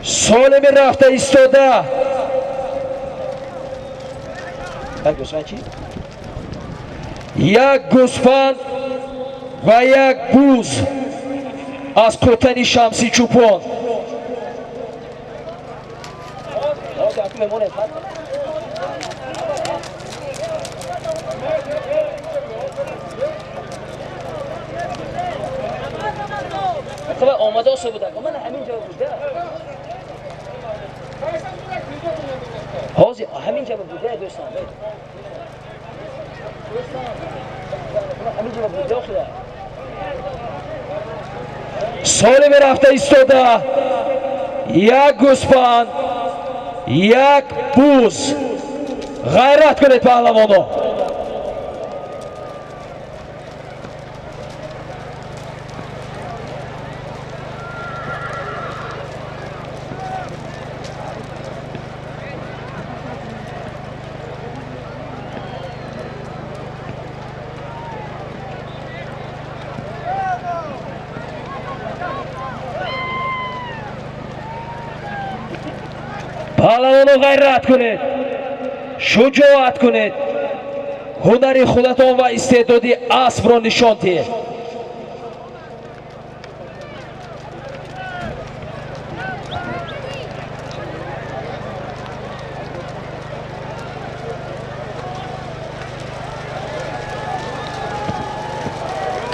Солими рафта истода як гӯсфанд чӣ? Як гӯсфанд ва як буз аз қутани Шамси Чӯпон. Омада осо буда, ман ҳамин ҷо буда, ҳозир ҳамин ҷо буда, дӯстон, ҳамин ҷо буда. Охира солими рафта истода як гӯсфанд, як буз. Ғайрат кунед, паҳлавоно. Паҳлавоно, ғайрат кунед, шуҷоат кунед, ҳунари худатон ва истеъдоди аспро нишон диҳед.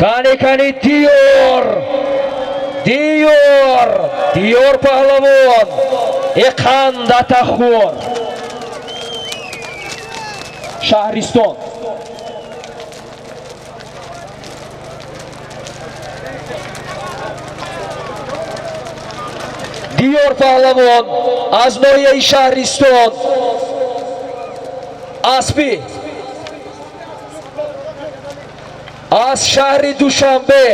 Кани, кани, Диёр, Диёр, Диёр паҳлавон иқандатахӯр, Шаҳристон. Диёр паҳлавон аз ноҳияи Шаҳристон, аспи аз шаҳри Душанбе,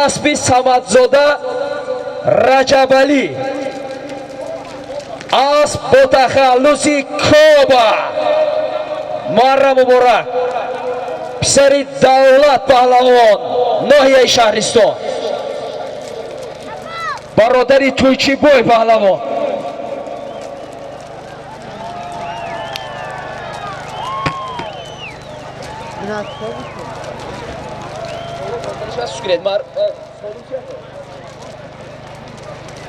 аспи Самадзода Раҷабалӣ, асп бо тахаллуси Коба. Марра муборак, писари Давлат паҳлавон, ноҳияи Шаҳристон, бародари Тӯйчибой паҳлавон.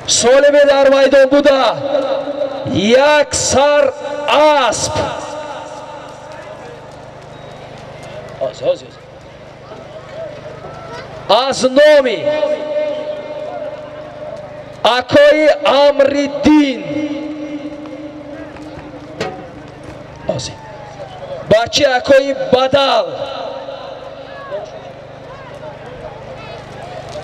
Солиме дар майдон буда як сар асп Оз, оз, оз. Аз номи акои Амриддин, ози бачи акои Бадал,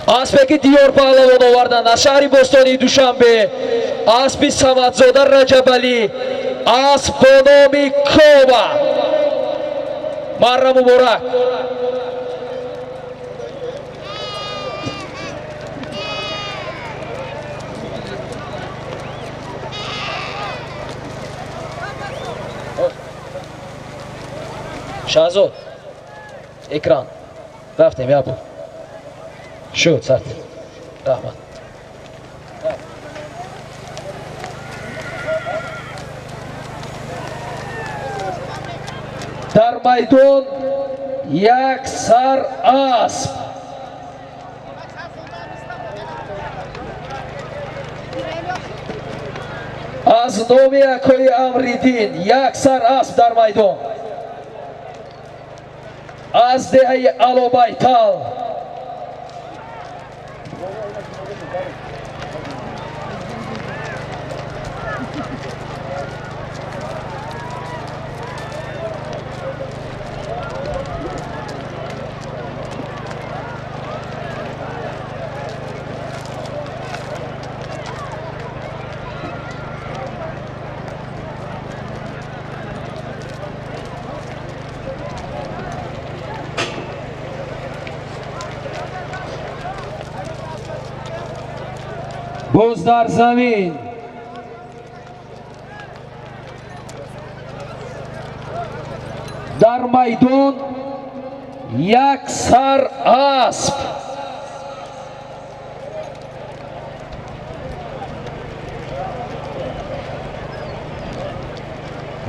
аспе ки Диёр паҳлавон оварданд аз шаҳри бостонии Душанбе, аспи Самадзода Раҷабалӣ, асп бо номи Коба. Марра муборак. Шаҳзод, экран рафтем, ябу шуд сарт. Раҳмат. Дар майдон як сар асп аз номи акои Амриддин, як сар асп дар майдон аз деҳаи Алобайтал. Боз дар замин дар майдон як сар асп.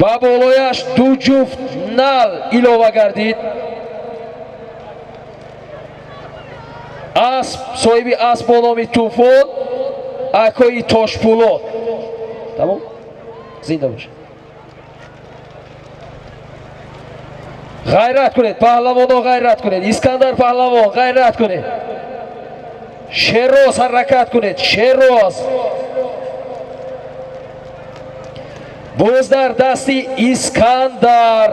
Ба болояш ду ҷуфт нал илова гардид. Асп соҳиби асп бо номи Тӯфон, акои Тошпулод. Тамом, зинда бошед. Ғайрат кунед, паҳлавоно, ғайрат кунед. Искандар паҳлавон, ғайрат кунед. Шероз, ҳаракат кунед. Шероз, боз дар дасти Искандар,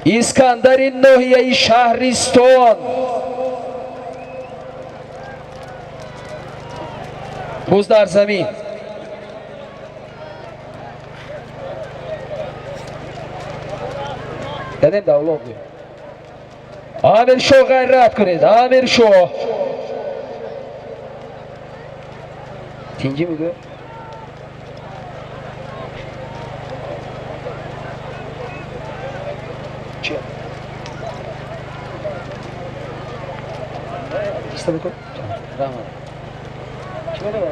Искандари ноҳияи Шаҳристон. Боз дар замин. Дадем давлат. Амиршоҳ, ғайрат кунед. Амиршоҳ, тинҷӣ мегӯяд. Чи иста бикун. Раҳмат. Чӣ медонам?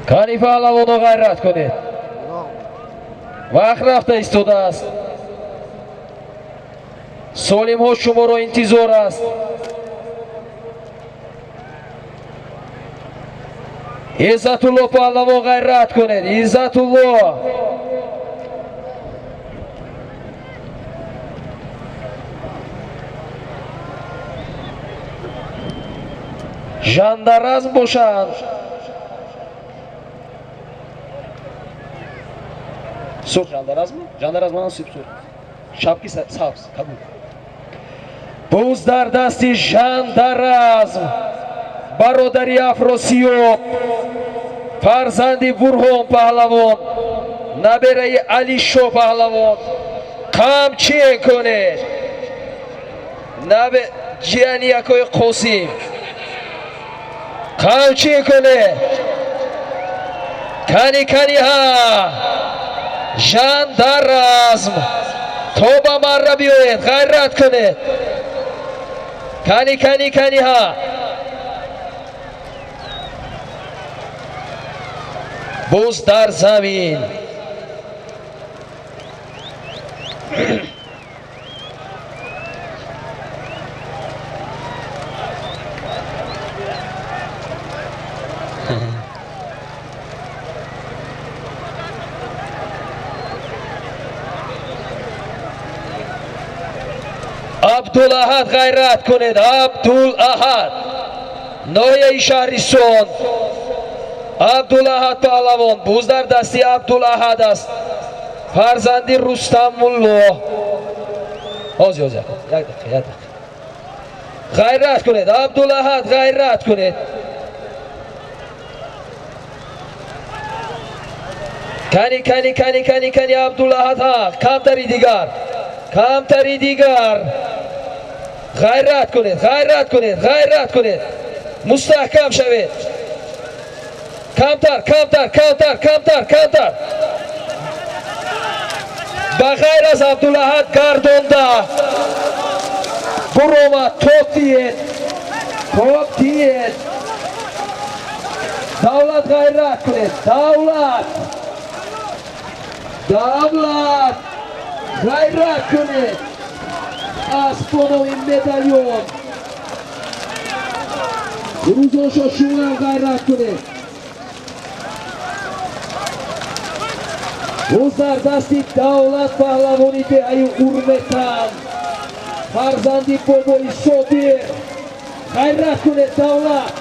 Кани, паҳлавоно, ғайрат кунед, вақт рафта истодааст. Солимҳо шуморо интизор аст. Иззатулло паҳлавон, ғайрат кунед. Иззатулло, жандаразм бошанд. Сурх жандаразм, жандаразм манан сурх, шапки сабз, кабуд. Буз дар дасти Жандаразм, бародари Афросиёб, фарзанди Бурҳон паҳлавон, набераи Алишо паҳлавон. Қамчин кунед. Набе ҷияни якои Қосим, қамчин кунед. Кани, кани ҳа, Жандаразм, то ба марра биёед, ғайрат кунед. Кани, кани, кани ҳа. Буз дар замин. Абдулаҳад, ғайрат кунед. Абдулаҳад, ноҳияи Шаҳрисон. Абдулаҳад паҳлавон, буз дар дасти Абдулаҳад аст, фарзанди Рустаммулло. Ҳозир, ҳозир, як дақиқа, як дақиқа. Ғайрат кунед, Абдулаҳад, ғайрат кунед. Кани, кани, кани, кани, кани, Абдулаҳад ҳа, камтари дигар, камтари дигар. Ғайрат кунед, ғайрат кунед, ғайрат кунед, мустаҳкам шавед. Камтар, камтар, камтар, камтар, камтар. Ба ғайр аз Абдулаҳад гардонда буромад. Топ диед, топ диед. Давлат, ғайрат кунед. Давлат, Давлат, ғайрат кунед. Аспонови Медальон, Рӯзошо, шумоам ғайрат кунед. Боз дар дасти Давлат паҳлавони деҳаи Урметан, фарзанди бобои Собир. Ғайрат кунед, Давлат.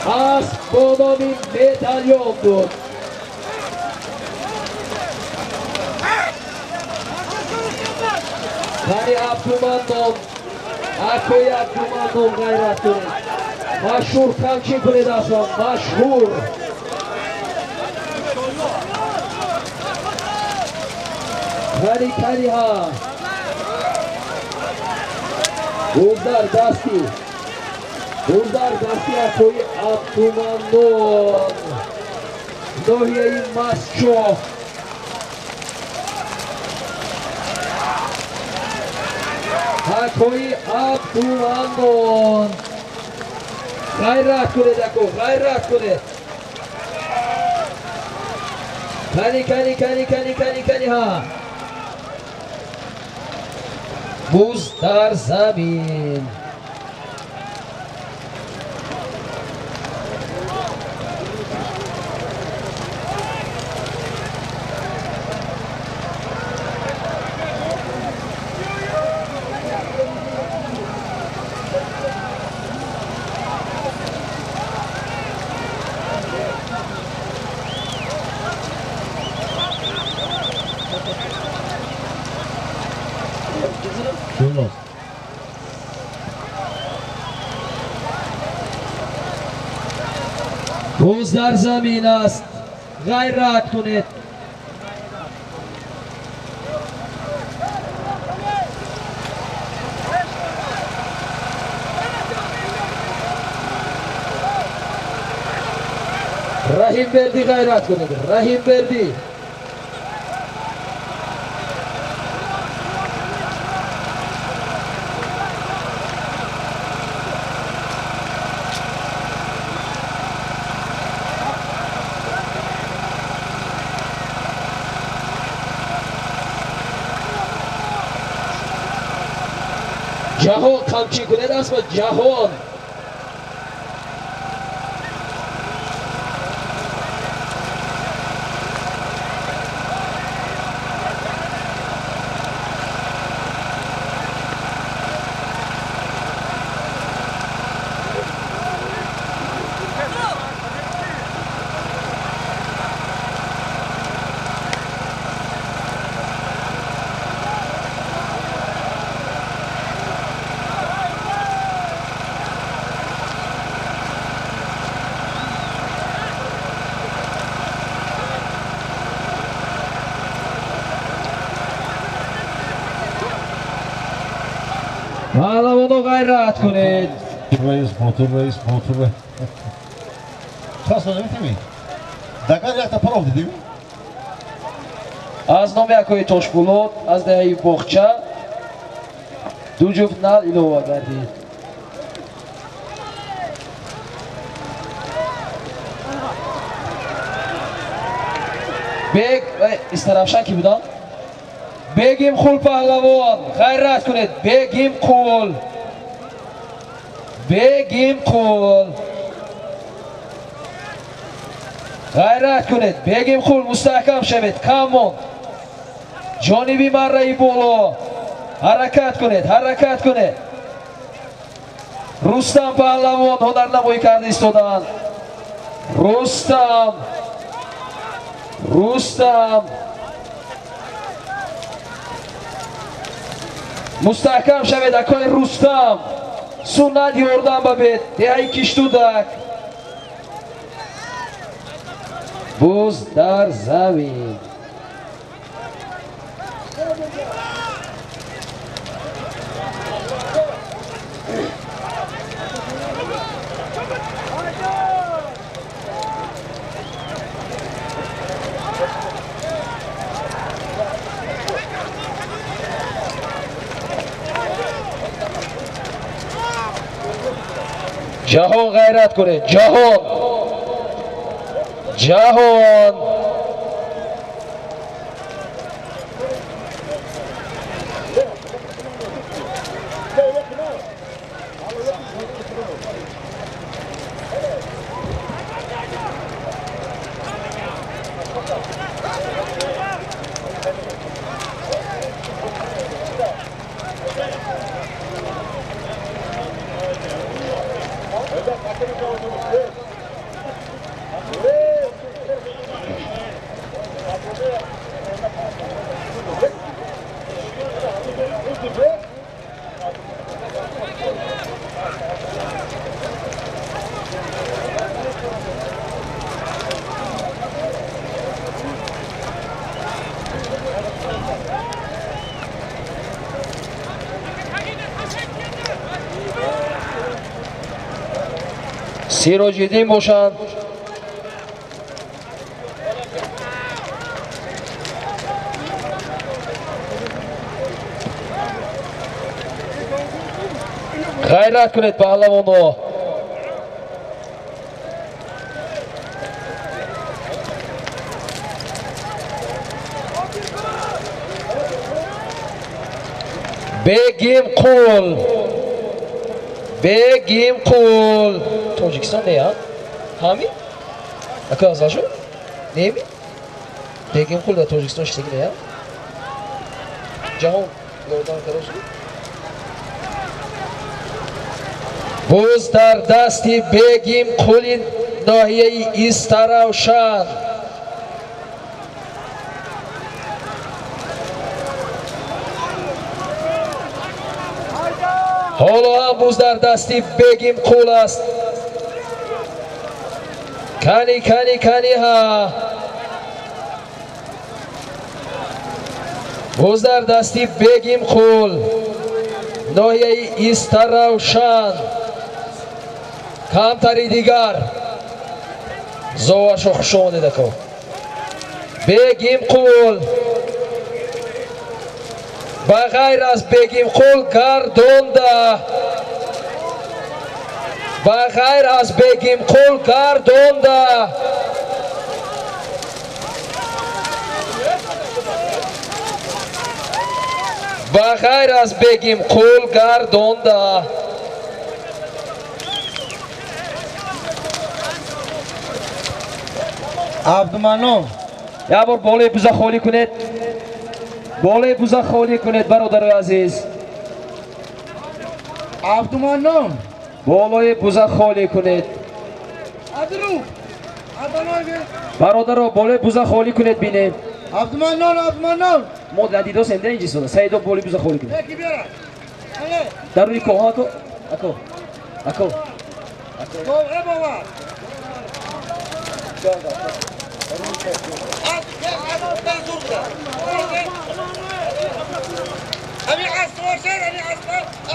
Асп бо номи Медальон буд. Кани, Абдуманнон, акои Абдуманнон, ғайрат кунед. Машҳур, камчин кунед аслан, машҳур. Кани, кани ҳа. Боз дар дасти Буз дар дасти акои Абдуманнон, ноҳияи Мастчоҳ. Акои Абдуманнон, ғайрат кунед, ако, ғайрат кунед. Кани, кани, кани, кани, кани, кани, ҳа. Буз дар замин. Буз дар замин аст. Ғайрат кунед. Раҳимбердӣ, ғайрат кунед, Раҳимбердӣ. Ҷаҳон, қамчӣ кунед асба, ҷаҳон. Паҳлавоно, ғайрат кунед. Раис, ботур раис, ботур раис. Часо наметеми? Дагар якта паров дидим? Аз номи акои Тошбулот аз деҳаи Боғча ду ҷуфт нал илова гардид. Бег Истаравшан ки буданд? Бегим Қул паҳлавон, ғайрат кунед, Бегим Қул, Бегим Қул, ғайрат кунед, Бегим Қул, мустаҳкам шавед, кам монд. Ҷониби марраи боло ҳаракат кунед, ҳаракат кунед. Рустам паҳлавон ҳунарнамоӣ карда истодаанд. Рустам, Рустам, мустаҳкам шавед, акои Рустам. Суннат ёрдам ба бед, деҳаи Киштудак. Буз дар замин. Ҷаҳон, ғайрат кунед, ҷаҳон, ҷаҳон. Сироҷиддин бошанд. Ғайрат кунед паҳлавонҳо. Бегимқул, Бегимқул. Тоҷикистон не, а? Ҳами? Ака азашу? Неми? Бегимқул дар Тоҷикистон шиштагӣ не, а? Ҷаҳон ёрдам карда. Буз дар дасти Бегимқули ноҳияи Истаравшан. Ҳоло ҳам буз дар дасти Бегимқул аст. Кани, кани, кани ҳа. Буз дар дасти Бегимқул ноҳияи Истаравшан. Камтари дигар. Зоваршо хуш омадед ако. Бегимқул. Ба ғайр аз Бегимқул гардонда. Ба ғайр аз Бегимқул гардонда. Ба ғайр аз Бегимқул гардонда. Абдуманон. Як бор болои буза холӣ кунед. Болои буза холӣ кунед, бародарои азиз. Абдуманон. Болои буза холӣ кунед. Бародаро, болои буза холӣ кунед, бинем. Абдуманон, Абдуманон. Мо надидосем, да инҷи сода. Саидо, болои буза холӣ кунед. Дар рӯи коҳ, ако? Ако. Ако.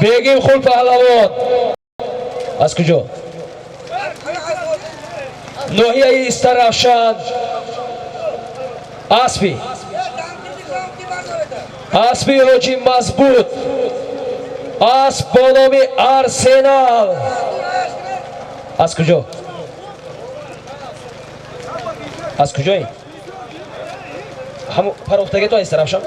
Бегимқул паҳлавон. Аз куҷо? Ноҳияи Истаравшан. Аспи. Аспи ҳоҷи Мазбут. Асп бо номи Арсенал. Аз куҷо? Аз куҷои? Ҳамун парохтаги то Истаравшан?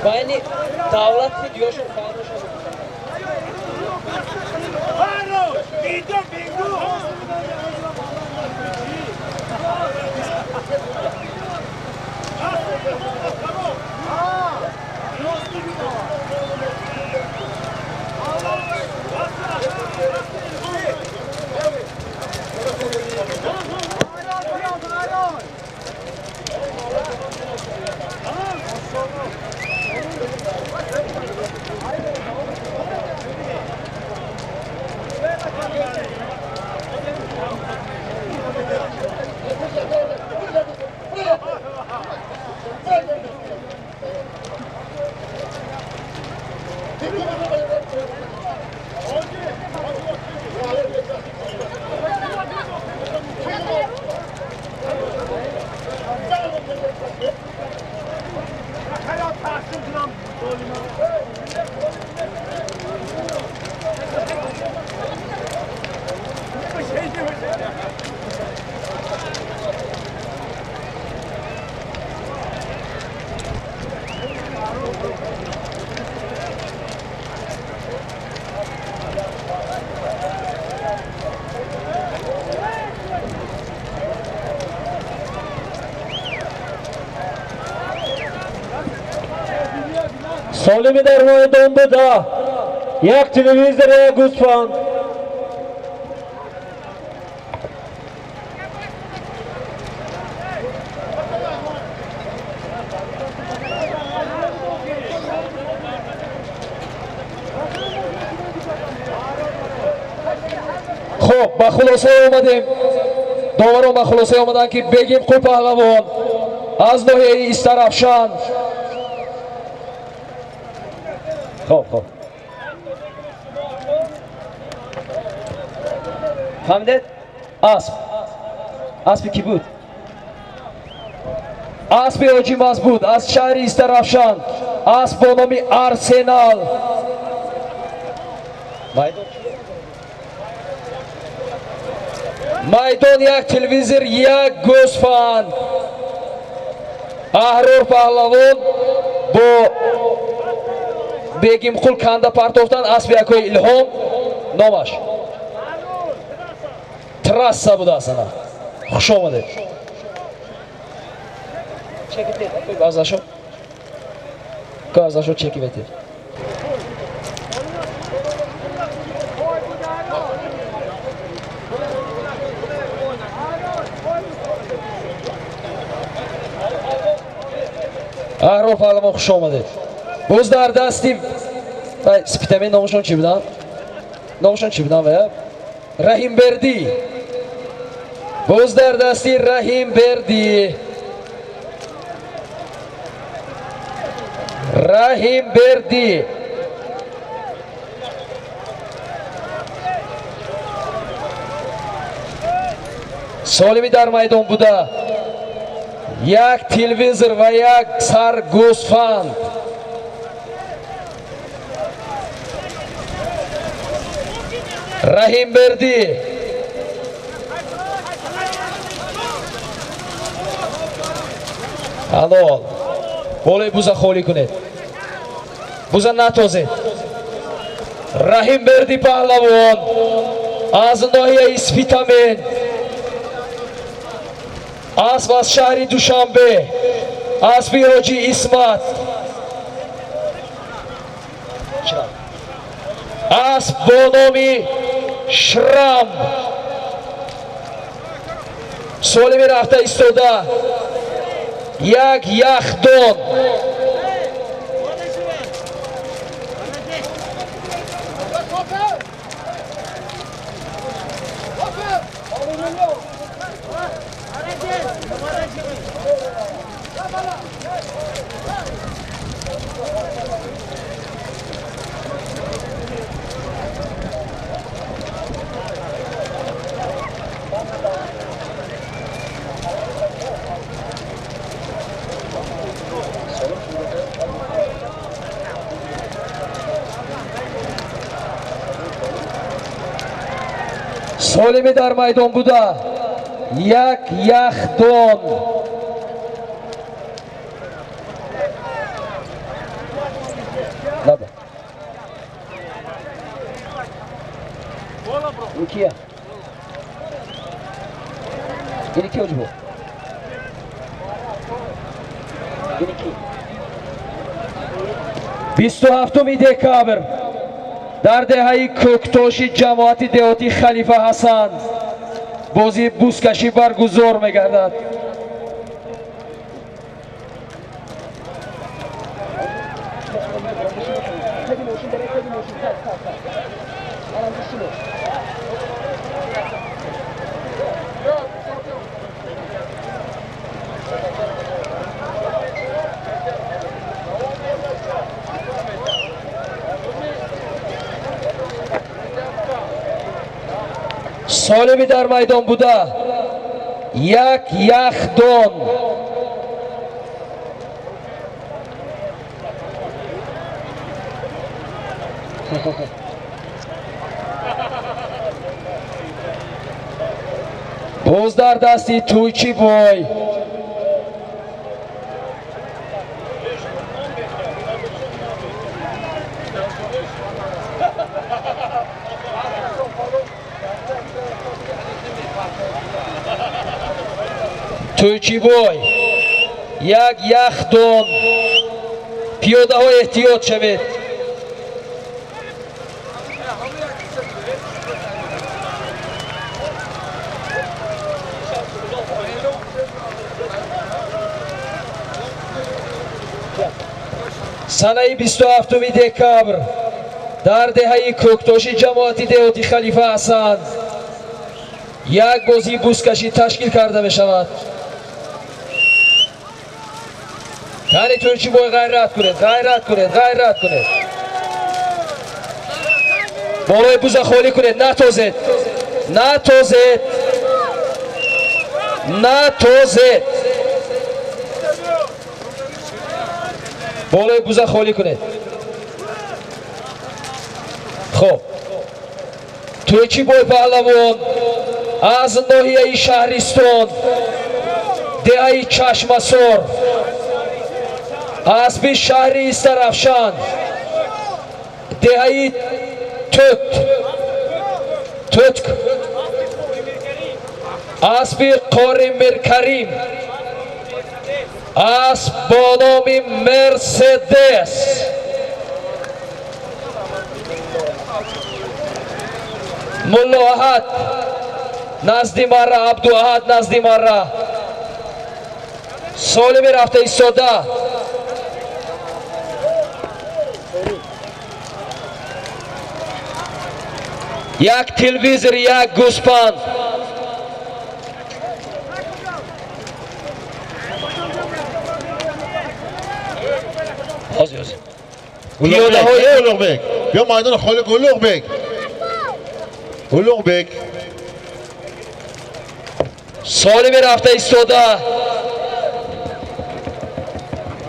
Байни давлати диёшон фаррошон. Солими дар майдон буда. Як телевизор, як гӯсфанд. Хуб, ба хулосае омадем. Доварон ба хулосае омаданд, ки Бегимқул паҳлавон аз ноҳияи Истарафшан. Хоб, хоб, фаҳмидед? Асп, аспи кӣ буд? Аспи Ҳоҷи Мазбуд аз шаҳри Истарафшан, асп бо номи Арсенал. Майдон як телевизор, як гӯсфанд. Аҳрор паҳлавон бо Бегимқул канда партофтан аспи якои Илҳом, номаш Трасса будааст. Ана, хуш омадед. Азашо, азашо, чеки ветед. Аҳрор паҳлавон, хуш омадед. Боз дар дасти Спитамен, номашон чӣ буданд? Номашон чӣ буданд? Вая Раҳимбердӣ. Боз дар дасти Раҳимбердӣ, Раҳимбердӣ. Солими дар майдон буда як телевизор ва як сар гӯсфанд. Раҳимбердӣ. Ҳалол, болои буза холӣ кунед, буза натозед. Раҳимбердӣ паҳлавон аз ноҳияи Спитамен, асп аз шаҳри Душанбе, аспи Ҳоҷи Исмат, асп бо номи Шрам. Солими рафта истода як яхдон. Солими дар майдон буда як яхдон. Надо. Ин кия? Ини ки, ҳоҷибо? Ини ки? 27-уми декабр дар деҳаи Кӯктоши ҷамоати деҳоти Халифа Ҳасан бозии бузкашӣ баргузор мегардад. Солими дар майдон буда як яхдон. Боз дар дасти Тӯйчибой. Тӯйчибой, як яхдон. Пиёдаҳо, эҳтиёт шавед. Санаи 27-уми декабр дар деҳаи Кӯктоши ҷамоати деҳоти Халифа Ҳасан. Як бозии бузкашӣ ташкил карда мешавад. Тани Тӯйчибой, ғайрат кунед, ғайрат кунед, ғайрат кунед. Болои буза холӣ кунед, натозед, натозед, натозед. Болои буза холӣ кунед. Хоб, Тӯйчибой паҳлавон аз ноҳияи Шаҳристон, деҳаи Чашмасор, аспи шаҳри Истарафшан, деҳаи Тӯтк, аспи Қори Миркарим, асп бо номи Мерседес. Муллоаҳад назди мара, Абдуаҳад назди мара, солими рафта истода. Як телевизор, як гӯспанд. Улуғбек, биё майдони холӣ кун. Улуғбек, Улуғбек. Солими рафта истода.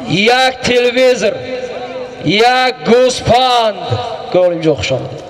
Як телевизор, як гӯспанд. Голимҷон, хуш омадед.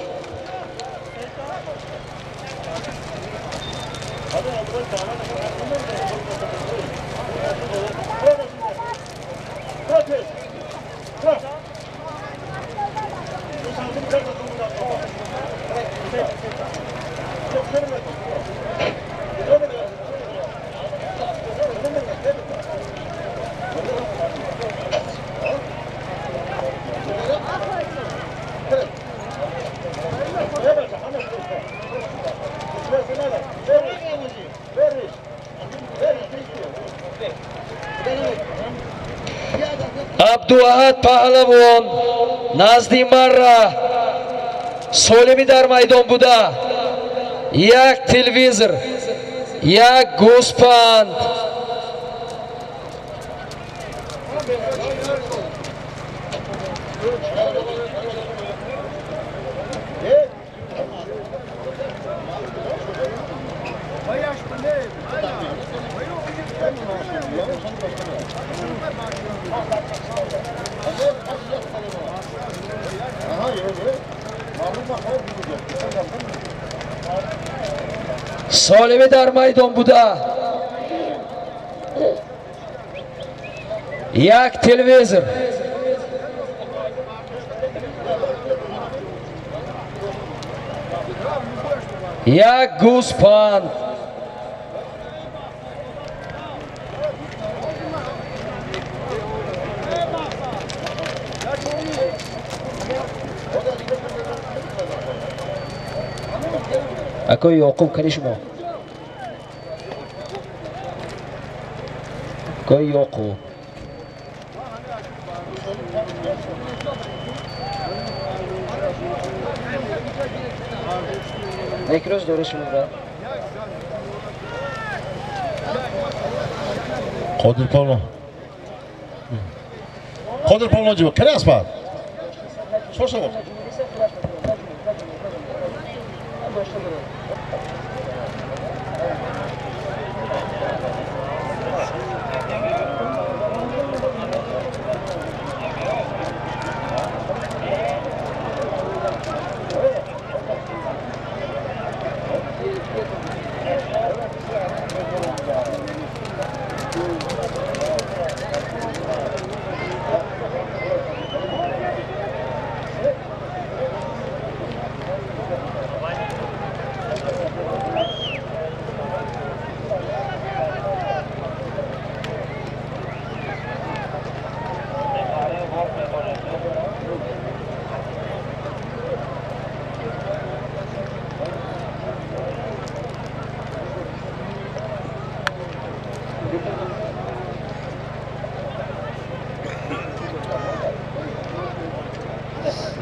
Абдуаҳад паҳлавон назди мара, солими дар майдон буда. Як телевизор, як гӯспанд. Солими дар майдон буда. Як телевизор, як гӯспанд. Акои Ёқуб, кани шумо? Акои Ёқуб, некрӯз дори шуморо. Қодир палвон, Қодир палвон ҷиба кани аспад шошавор.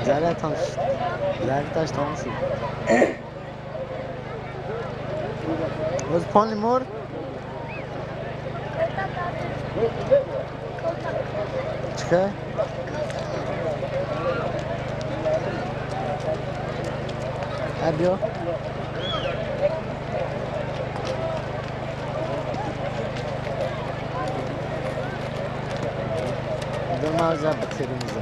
Zaten taş, zaten taş tamamsın. Was Pony more? Чекай. Абио. Домаза бактеримиза.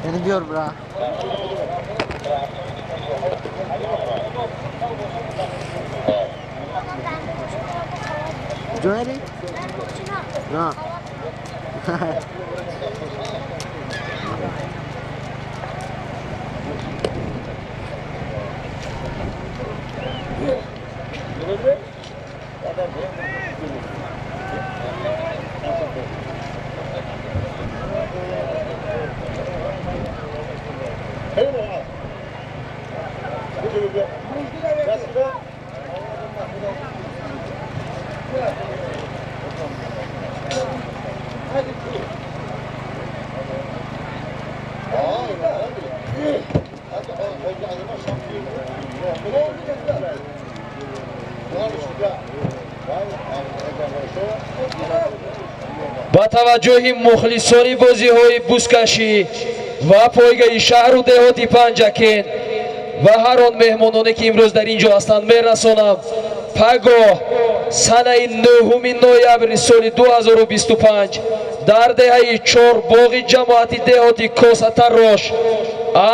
Beni diyor bra. Joeri? No. Ба таваҷҷӯҳи мухлисони бозиҳои бузкашӣ ва пойгаи шаҳру деҳоти Панҷакент ва ҳар он меҳмононе ки имрӯз дар ин ҷо ҳастанд мерасонам, пагоҳ санаи 9 ноябри соли 2025 дар деҳаи Чорбоғи ҷамоати деҳоти Косатарош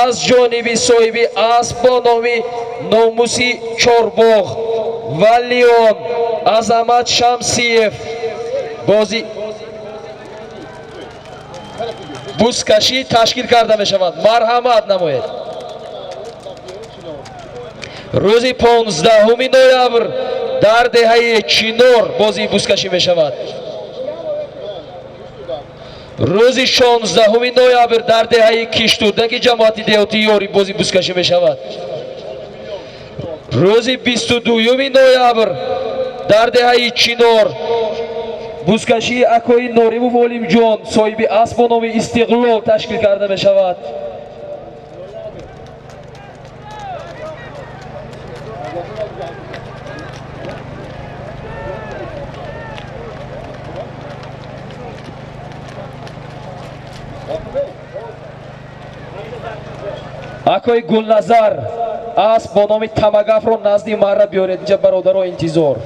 аз ҷониби соҳиби асп бо номи Номуси Чорбоғ ва Леон Азамат Шамсиев бози бузкашӣ ташкил карда мешавад. Марҳамат намоед. Рӯзи 15 ноябр дар деҳаи Чинор бозии бузкашӣ мешавад. Рӯзи 16 ноябр дар деҳаи Киштурдаки ҷамоати деҳоти Ёрӣ бозии бузкашӣ мешавад. Рӯзи 22 ноябр дар деҳаи Чинор бузкашии акои Норимов Олимҷон соҳиби асп бо номи Истиқлол ташкил карда мешавад. Акои Гулназар асп бо номи Тамагафро назди марра биёред. Инҷа бародаро интизор.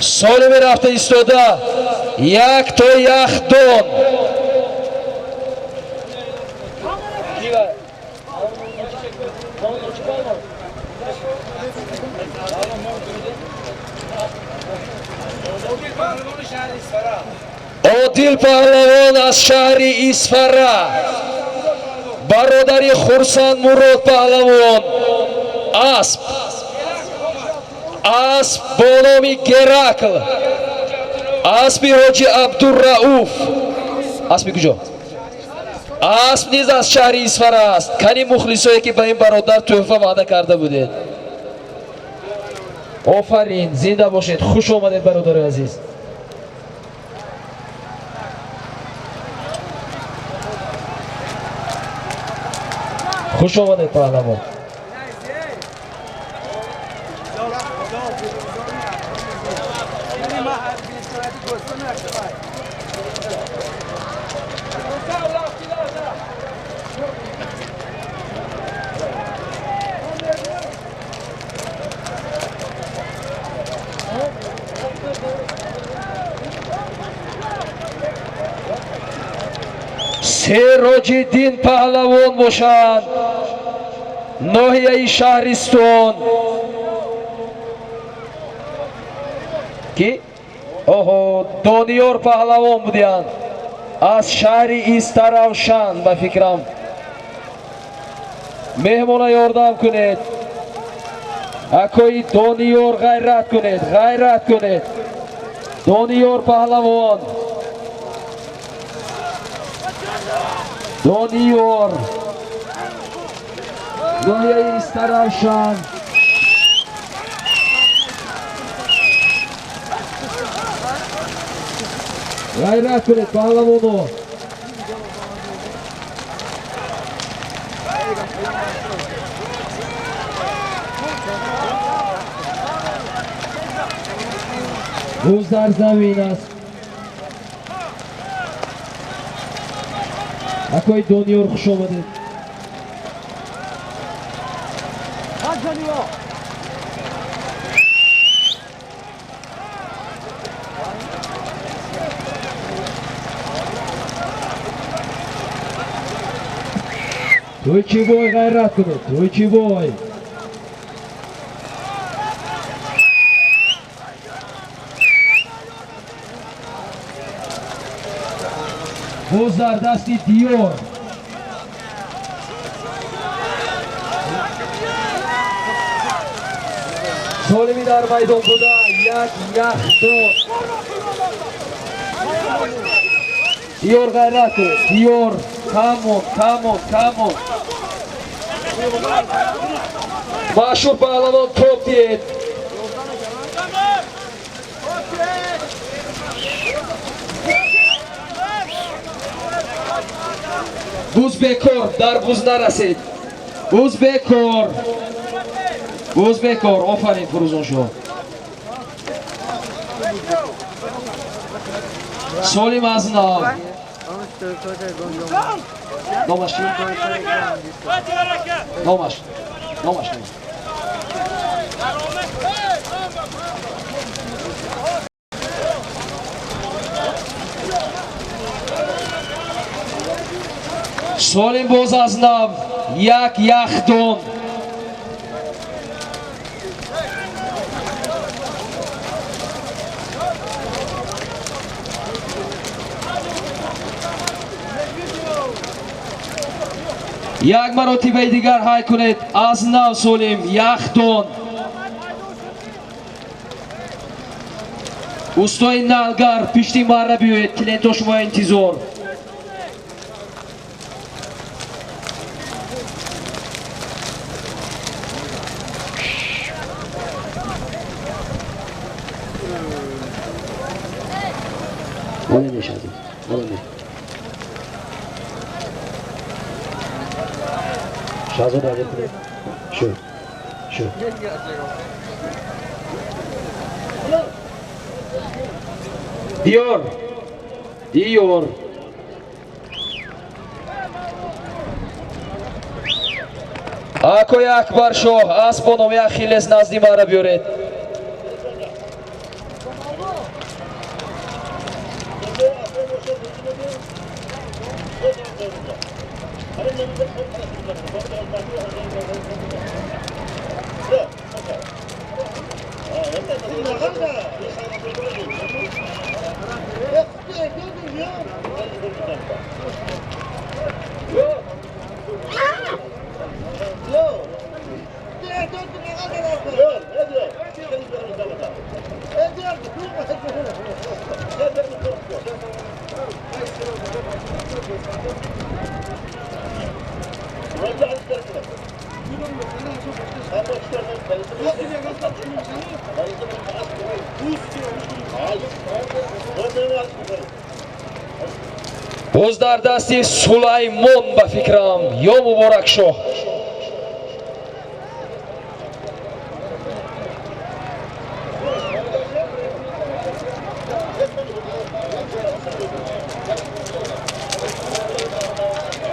Соли мерафта истода як то яхдон. Одил паҳлавон аз шаҳри Исфара, бародари Хурсанд Мурод паҳлавон, асп асп бо номи Геракл, аспи ҳоҷи Абдурауф. Аспи куҷо? Асп низ аз шаҳри Исфара аст. Кани мухлисое ки ба ин бародар тӯҳфа ваъда карда будед. Офарин, зинда бошед, хуш омадед бародари азиз. Хуш омадед паҳлавон. Сероҷиддин паҳлавон бошанд, ноҳияи Шаҳристон. Ки оҳо, Дониёр паҳлавон будиянд аз шаҳри Истаравшан. Ба фикрам, меҳмона ёрдам кунед. Акои Дониёр, ғайрат кунед, ғайрат кунед. Дониёр паҳлавон, Дониёр, ноҳияи Истаравшан. Ғайрат кунед, паҳлавоно. Буз дар замин аст. Акои Дониёр, хуш омадед. Тӯйчибой, ғайрат кунед, Тӯйчибой. Боз дар дасти Диёр. Солими дар майдон буда як яхдон. Диёр, ғайрат кунед, Диёр. Камон, камон, камон. Машҳур паҳлавон, топ диҳед. Буз бекор дар буз нарасед. Буз бекор, буз бекор. Офарин, Фурӯзоншоҳ. Солим аз нав. Номаш чи? Номаш, номаш. Солим боз аз нав, як яхдон. Як маротибаи дигар ҳай кунед. Аз нав Солим, яхдон. Устои налгар, пишти марра биёед, клиентҳо шумо интизор. Боле мешавад, боле. Шаҳзода, ҳозир кунед. Шу, шу. Диёр, Диёр. Акои Акбаршоҳ, асп бо номи Ахиллес назди мара биёред. Боз дар дасти Сулаймон, ба фикрам, ё Муборакшоҳ.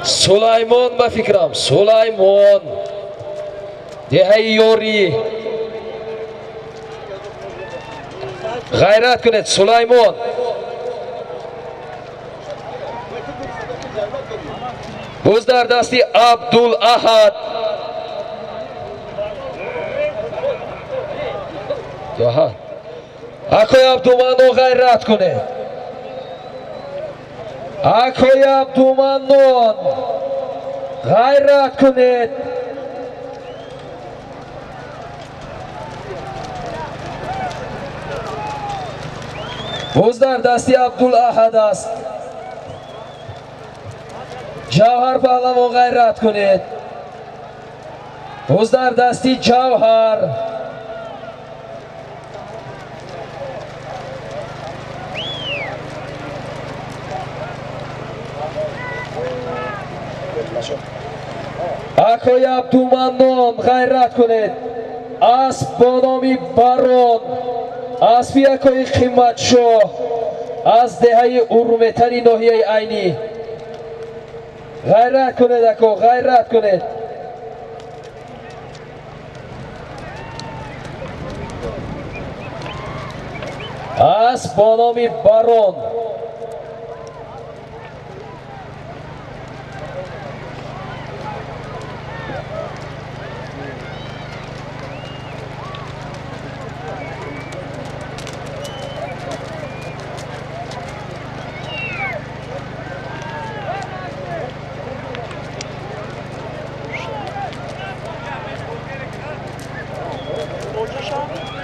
Сулаймон ба фикрам, Сулаймон деҳаи ёрӣ. Ғайрат кунед, Сулаймон. Боз дар дасти Абдулаҳад. Акои Абдуманнон ғайрат кунед. Акои Абдуманнон ғайрат кунед. Боз дар дасти Абдулаҳад аст. Ҷавҳар паҳлавон ғайрат кунед. Боз дар дасти Ҷавҳар. Акои Абдуманнон ғайрат кунед. Асп бо номи Барон, аспи акои Қиматшоҳ аз деҳаи Урметани ноҳияи Айнӣ. Ғайрат кунед, ако, ғайрат кунед. Асп бо номи Барон.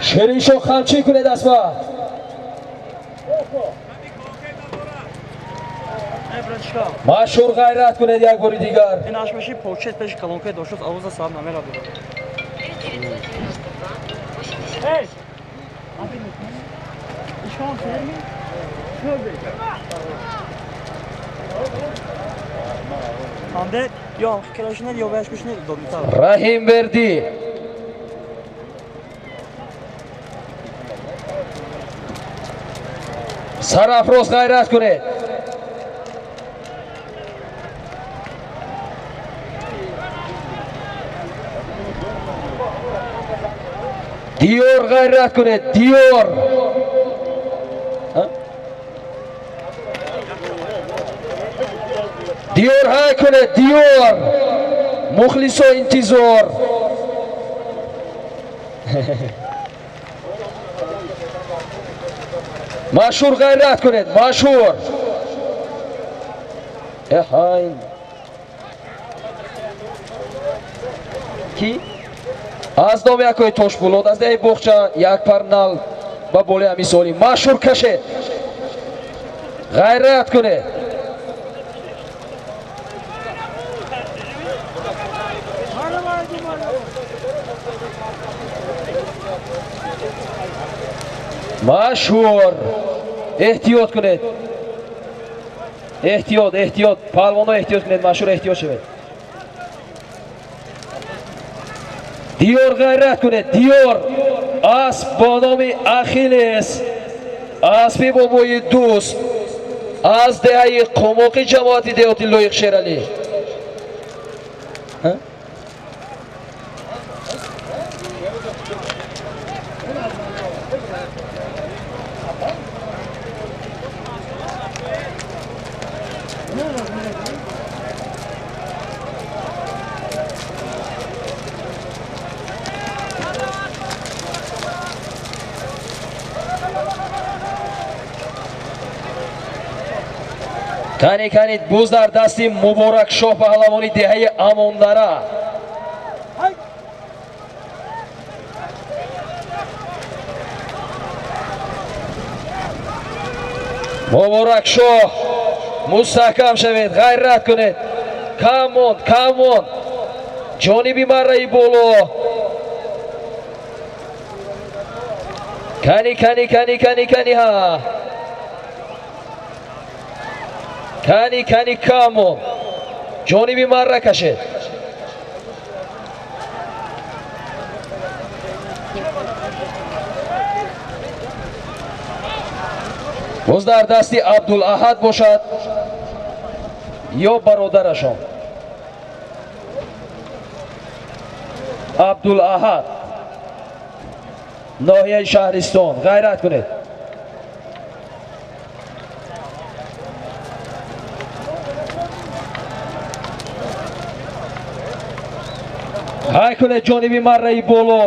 Шириншо хамчӣ кунед аспа. Машҳур ғайрат кунед як бори дигар. Ин ашмаши почет пеши колонкаи дошт, авоза саат намера дорад. Эй! Ҳанде ё келашинед ё ваяш бишинед удобнитар. Раҳим Бердӣ. Сарафроз ғайрат кунед. Диёр ғайрат кунед, Диёр. Диёр ҳай кунед, Диёр. Мухлисо интизор. Машҳур ғайрат кунед, машҳур. Эҳай. Ки? Аз номи акои Тошбулод, аз деҳаи Боғча як пар нал ба болои ҳамин соли. Машҳур кашед. Ғайрат кунед. Машҳур. Эҳтиёт кунед. Эҳтиёт, эҳтиёт. Палвоно эҳтиёт кунед, машҳур эҳтиёт шавед. Диёр ғайрат кунед, Диёр. Асп бо номи Ахиллес, аспи бобои дӯст аз деҳаи Қумоқи ҷамоати деҳоти Лоиқ Шералӣ. Кани кани буз дар дасти Муборакшоҳ паҳлавони деҳаи Амондара. Муборакшоҳ мустаҳкам шавед, ғайрат кунед. Кам монд, кам монд. Ҷониби марраи боло. Кани кани кани кани кани ҳа. Кани кани кам монд. Ҷониби марра кашед. Боз дар дасти Абдулаҳад бошад. Ё бародарашон Абдулаҳад, ноҳияи Шаҳристон. Ғайрат кунед. Ҳай кунед ҷониби марраи боло.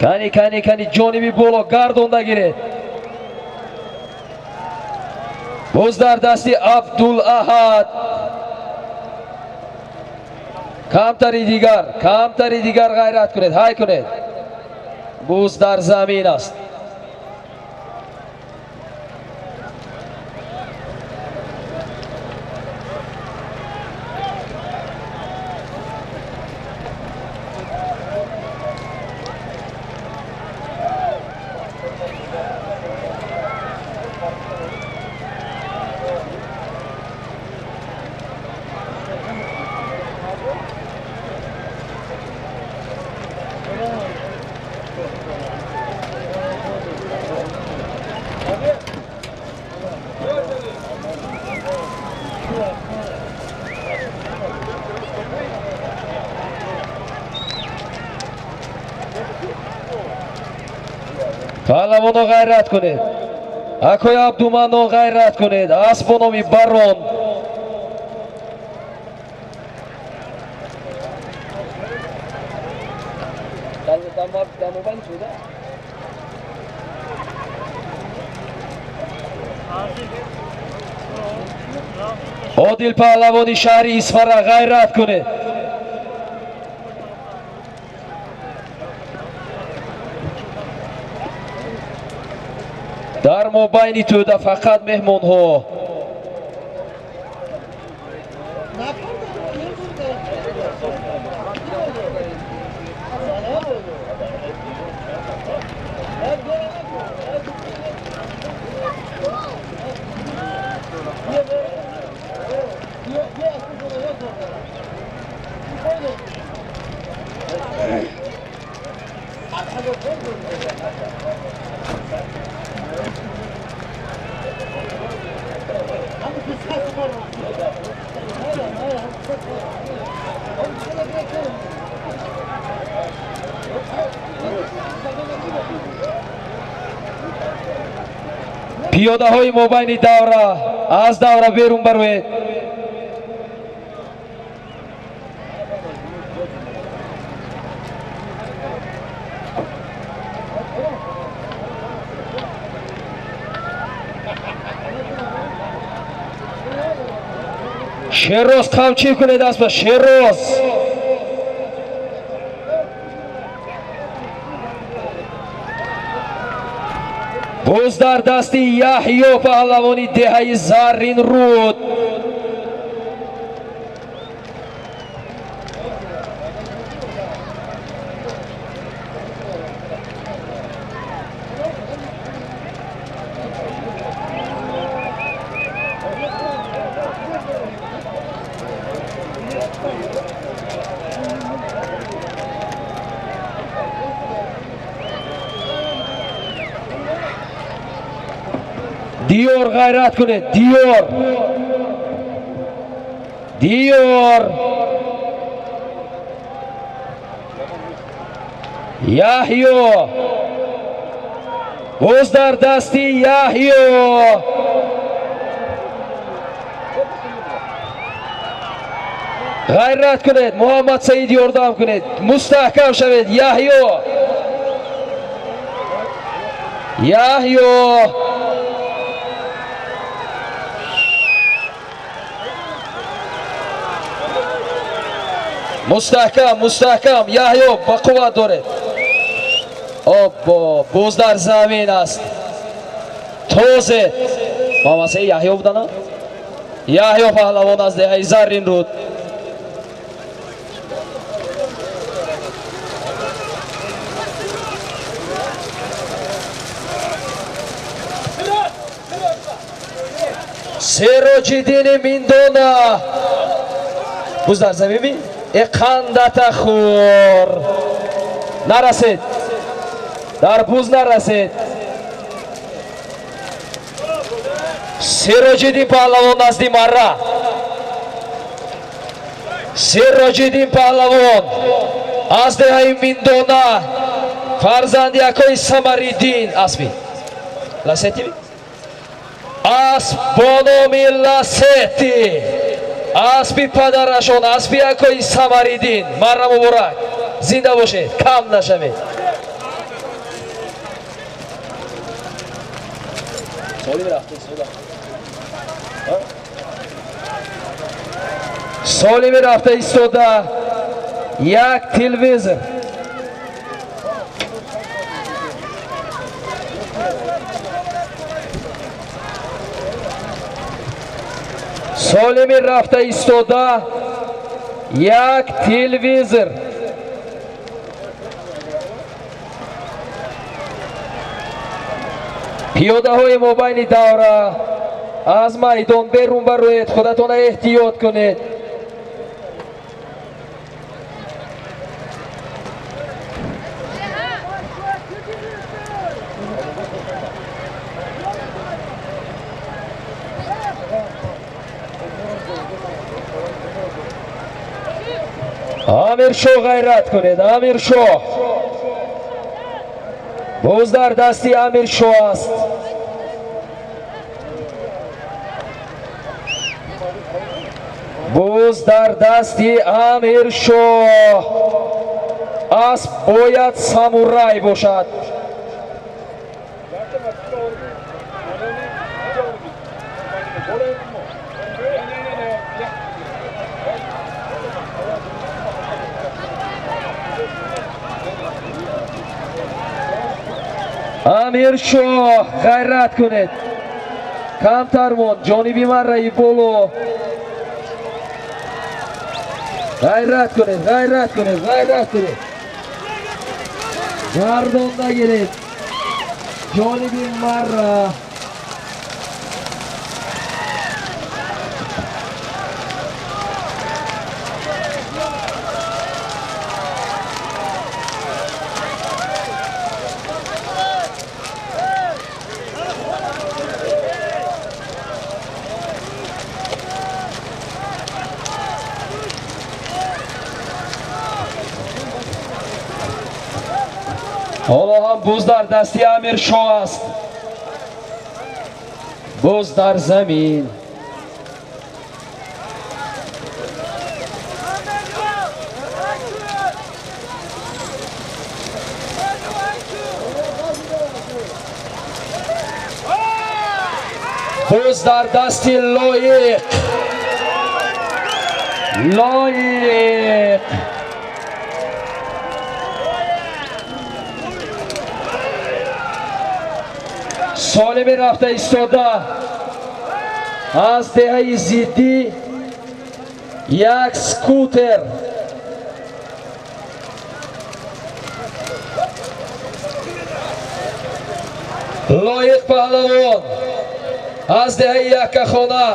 Кани, кани, кани, ҷониби боло гардонда гиред. Боз дар дасти Абдулаҳад. Камтари дигар, камтари дигар, ғайрат кунед, ҳай кунед. Боз дар замин аст. Паҳлавоно, ғайрат кунед. Акои Абдуманнон, ғайрат кунед. Асп бо номи Барон. Одил паҳлавони шаҳри Исфара, ғайрат кунед. Дар мобайни тӯда фақат меҳмонҳо. Пиёдаҳои мобайни давра, аз давра берун бароед. Шерроз, қамчӣ кунед аспа, Шерроз. Боз дар дасти Яҳё паҳлавони деҳаи Зарринруд. Диёр, ғайрат кунед, Диёр, Диёр. Яҳё, боз дар дасти Яҳё. Ғайрат кунед, Муҳаммад Саид, ёрдам кунед, мустаҳкам шавед. Яҳё, Яҳё. Мустаҳкам, мустаҳкам, Яҳё, ба қувват доред. Оббо, боз дар замин аст. Тозе Муҳаммад Саид, Яҳё будана. Яҳё паҳлавон аз деҳаи Зарринруд. Сероҷиддини Миндона, боз дар замин. Э, қандата хӯр, нарасед. Дар буз нарасед. Сироҷиддин паҳлавон назди марра. Сироҷиддин паҳлавон аз деҳаи Миндона, фарзанди акои Самариддин. Аспи Ласети, асп бо номи Ласети, аспи падарашон, аспи акои Самариддин. Марра муборак, зинда бошед, кам нашавед. Солими рафта истода як телевизор. Солими рафта истода як телевизор. Пиёдаҳои мобайни давра аз майдон берун бароед, худатона эҳтиёт кунед. Амиршоҳ, ғайрат кунед, Амиршоҳ. Боз дар дасти Амиршоҳ аст. Боз дар дасти Амиршоҳ. Асп бояд самурай бошад. Амиршоҳ, ғайрат кунед. Камтар монд, ҷониби марраи боло. Ғайрат кунед, ғайрат кунед, ғайрат кунед. Гардон нагиред. Ҷониби марра. Ҳоло ҳам буз дар дасти Амиршоҳ аст. Буз дар замин. Буз дар дасти Лоиқ. Лоиқ. Солими рафта истода аз деҳаи зиддӣ як скутер. Лоиқ паҳлавон аз деҳаи Яккахона,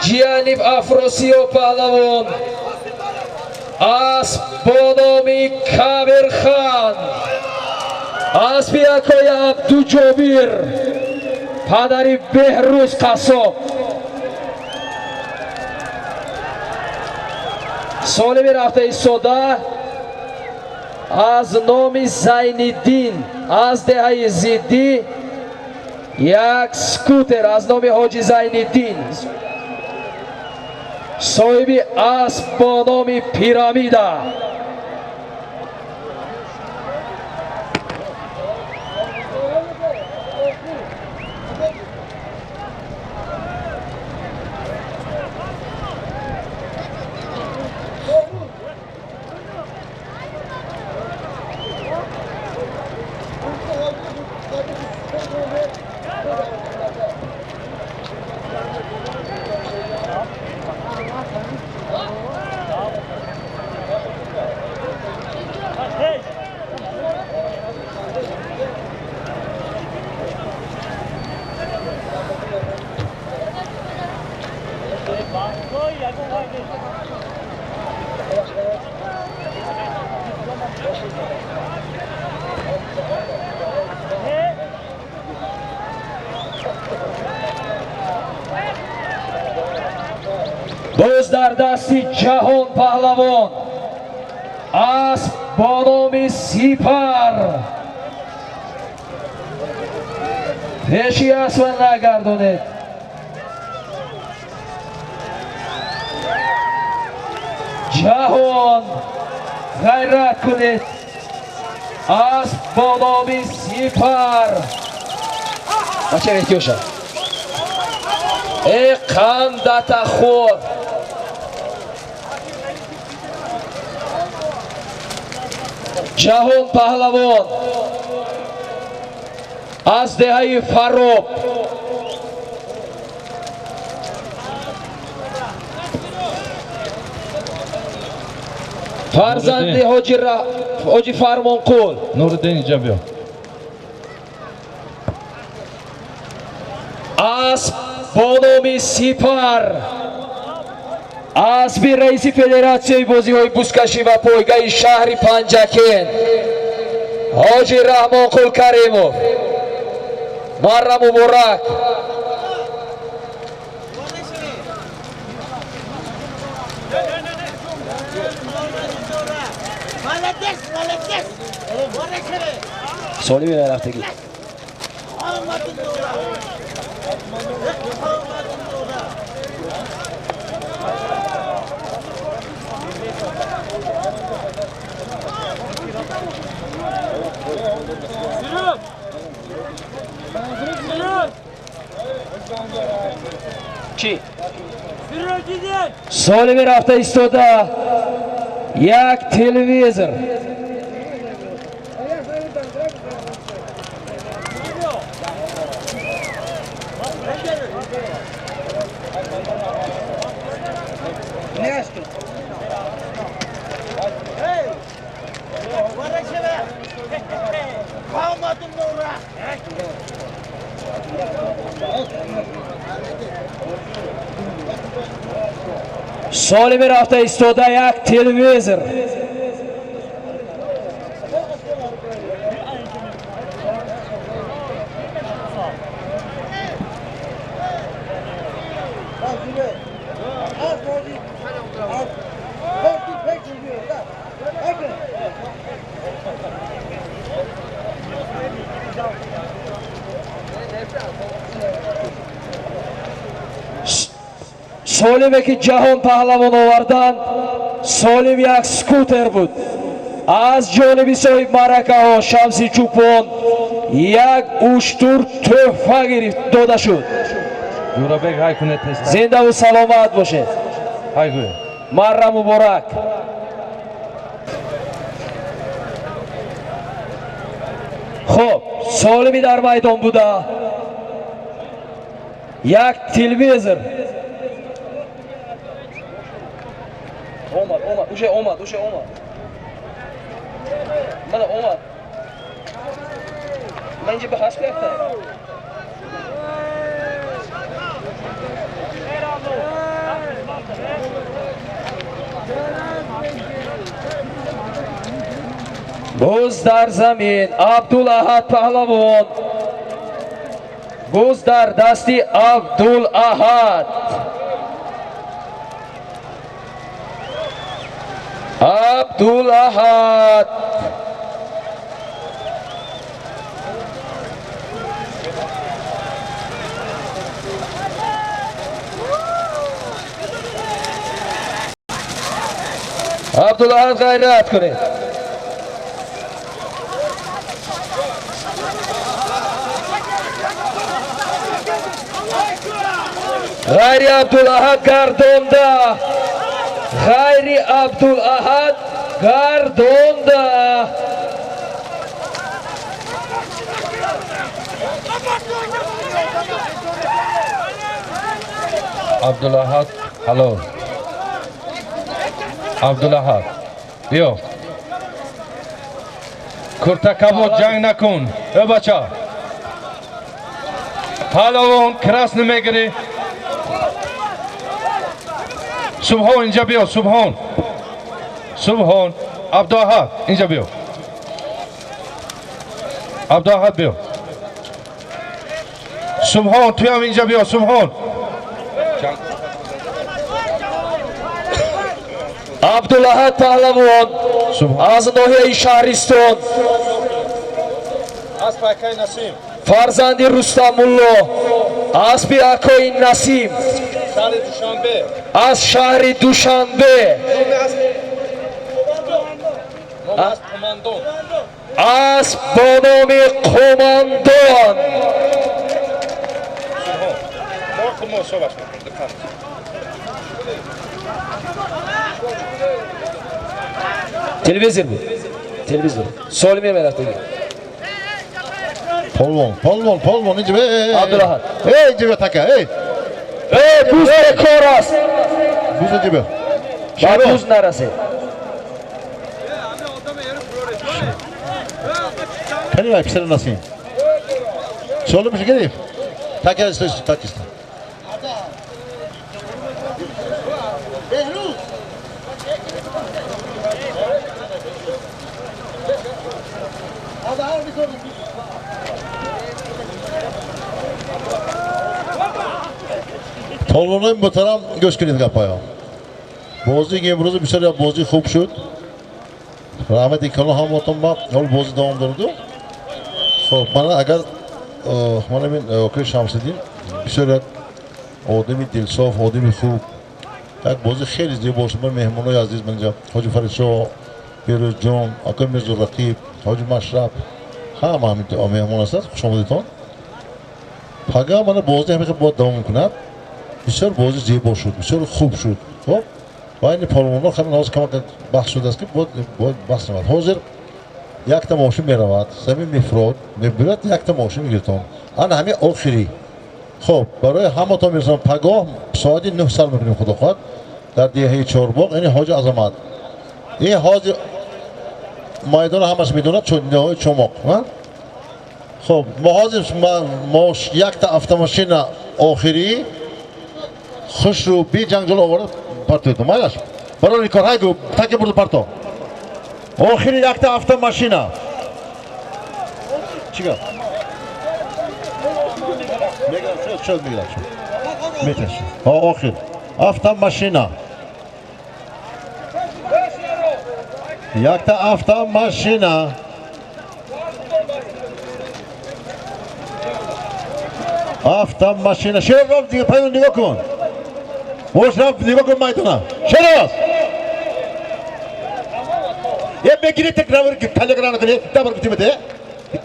Ҷияниб Афросиё паҳлавон, асп бо номи Кабирхан, аспи акои Абдуҷобир, падари Беҳрӯз Қассоб. Солими рафта истода аз номи Зайниддин аз деҳаи зиддӣ як скутер аз номи ҳоҷи Зайниддин, соҳиби асп бо номи Пирамида. Дар дасти Ҷаҳон Паҳлавон асп бо номи Сипар. Пеши аспа нагардонед. Ҷаҳон, ғайрат кунед. Асп бо номи Сипар. Бача, эҳтиёша. Э, қандата хӯр. Ҷаҳон Паҳлавон аз деҳаи Фароб. Фарзанди Ҳоҷи Фармонқул. Нуриддин, инҷа биё. Асп бо номи Сипар, аспи раиси федератсияи бозиҳои бузкашӣ ва пойгаи шаҳри Панҷакент Ҳоҷи Раҳмонқул Каримов. Марра муборак. Солими рафтагӣ. Чӣ? Солими рафта истода як телевизор. Солими рафта истода як телевизор. Солиме ки Ҷаҳон Паҳлавон оварданд, солим як скутер буд. Аз ҷониби соҳиб маъракаҳо Шамси Чӯпон як уштур тӯҳфа гирифт дода шуд. Ҷӯрабек, ҳай кунед тест. Зиндаву саломат бошед. Ҳай кунед. Марра муборак. Хуб, солими дар майдон буда як телевизор. Омад, омад, уже омад, уже омад. Мана омад. Ман инҷа ба ҳасп рафтам. Боз дар замин Абдулаҳад Паҳлавон. Боз дар дасти Абдулаҳад. Абдулаҳад. Абдулаҳад, ғайрат кунед. Ғайри Абдулаҳад гардонда. Ғайри Абдулаҳад гардонда. Абдулаҳад ҳалол. Абдулаҳад, биё. Куртакабо, ҷанг накун. Э, бача. Паҳлавон, красный мегирӣ. Субҳон, инҷа биё, Субҳон. Субҳон, Абдуаҳад, инҷа биё. Абдуаҳад, биё. Субҳон, туям инҷа биё, Субҳон. Абдулаҳад паҳлавон аз ноҳияи Шаҳристон, фарзанди Рустамулло, аспи акои Насим аз шаҳри Душанбе, асп бо номи Қумандон. Телевизор буд, телевизор солимия мерафтаги. Полвон, полвон, полвон, инҷа бе. Абдулаҳад. Эй, инҷа бе така, эй. Эй, буз бекор аст. Буз инҷа бе. Ба буз нарасед. Кани вай писари Насим. Солимиш гирифт. Така ист, так ист. Толонои муҳтарам, гӯш кунед гапаё. Бозии имрӯзи бисёр як бозии хуб шуд. Раҳмати калон ҳаматон ба ҳол бозӣ давом дораду. Хоб, мана агар мана мин окои Шамсиддин бисёр як одами дилсоф, одами хуб. Як бозӣ хеле зебо шуд. Ман меҳмонои азиз ман инҷа Ҳоҷи Фаридшоҳ, Берӯзҷон, акои Мирзо Рақиб, Ҳоҷи Машраб, ҳама ҳамин меҳмон ҳастанд. Хуш омадедтон. Пага мана бозӣ ҳамин бояд давом кунад. Бисёр бозӣ зебо шуд, бисёр хуб шуд. Хоб, байни полвонҳо ҳамин ҳозир камак баҳс шудааст, ки бояд баҳс шавад. Ҳозир якта мошин меравад, замин мефурод, мебирад, якта мошин мегиртон. Ана ҳамин охирӣ. Хоб, барои ҳаматон мерасонам, пагоҳ соати 9 сар мекунем, худо хоҳад, дар деҳаи Чорбоғ, ин Ҳоҷи Азамат. Ин ҳозир майдон ҳамаш медонад, чун деҳаи Чомоқ. Хоб, мо ҳозир якта автомашина охирӣ хушрӯ би ҷанҷол овард партоедум. Майлаш? Барои кор ҳайгу таки бурду парто. Охири якта автомашина. Чӣ гап? Мегирам, шуд, шуд мегирам, шуд. Меташ. Охир. Автомашина. Якта автомашина. Автомашина. Шер рафт дига пайдо нигоҳ кун. Бош рафт нигоҳ кун майдона. Шероз. Е бегири текравр ки калеграна куни, дабар кутимете.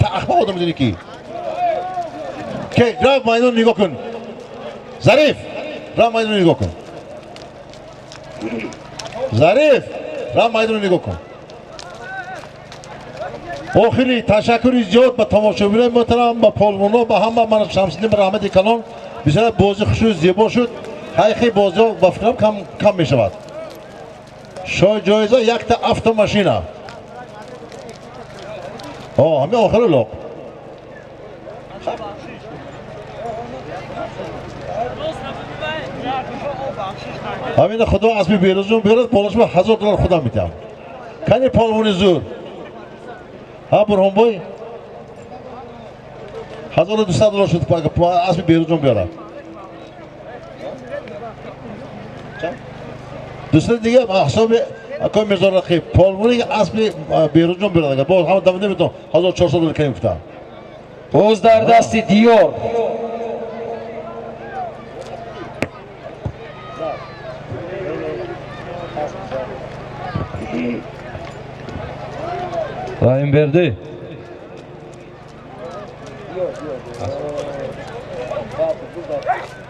Та ахма одам зини ки. Ке рафт майдон нигоҳ кун. Зариф, рафт майдон нигоҳ кун. Зариф, рафт майдон нигоҳ кун. Охири ташаккури зиёд ба тамошобинони муҳтарам, ба полвонҳо, ба ҳама ман Шамсиддин ба раҳмати калон. Бисёр бозӣ хушрӯ зебо шуд. Ҳайхи бозиҳо ба фикрам кам кам мешавад. Шоҳ ҷоиза якта автомашина. Ҳамин охири лоқ. Ҳамин худо аспи Берӯзҷон биёрад, болашма 1000 доллар худам медиҳам. Кани полвони зур. Ҳа Бурҳонбой? 1200 доллар шуд аспи Берӯзҷон биёрад. Дӯстони дига ҳисоби акои Мирзо Рақиб полвони аспи Берӯзҷон биёрад. Боз ҳама дам наметавон 1400 доллар кунем гуфтам. Боз дар дасти Диёр. Раҳимбердӣ.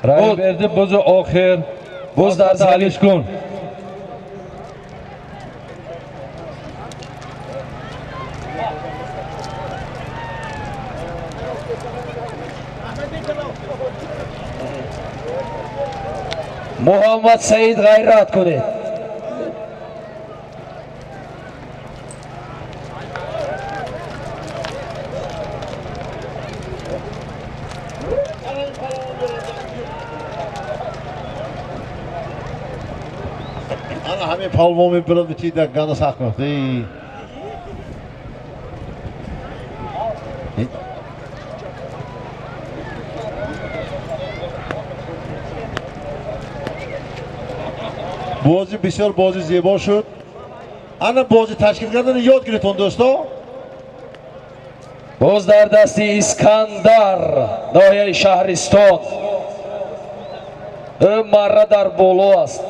Раҳимбердӣ бузу охир. Боз дар залиш кун. Муҳаммад Саид ғайрат кунед. Ана ҳамин палвон мебирад, чи дар ганда сахт меафтад. Бозӣ бисёр бозӣ зебо шуд. Ана бозӣ ташкил кардани ёд гирифтон, дӯсто. Боз дар дасти Искандар, ноҳияи Шаҳристон. Ӯ марра дар боло аст.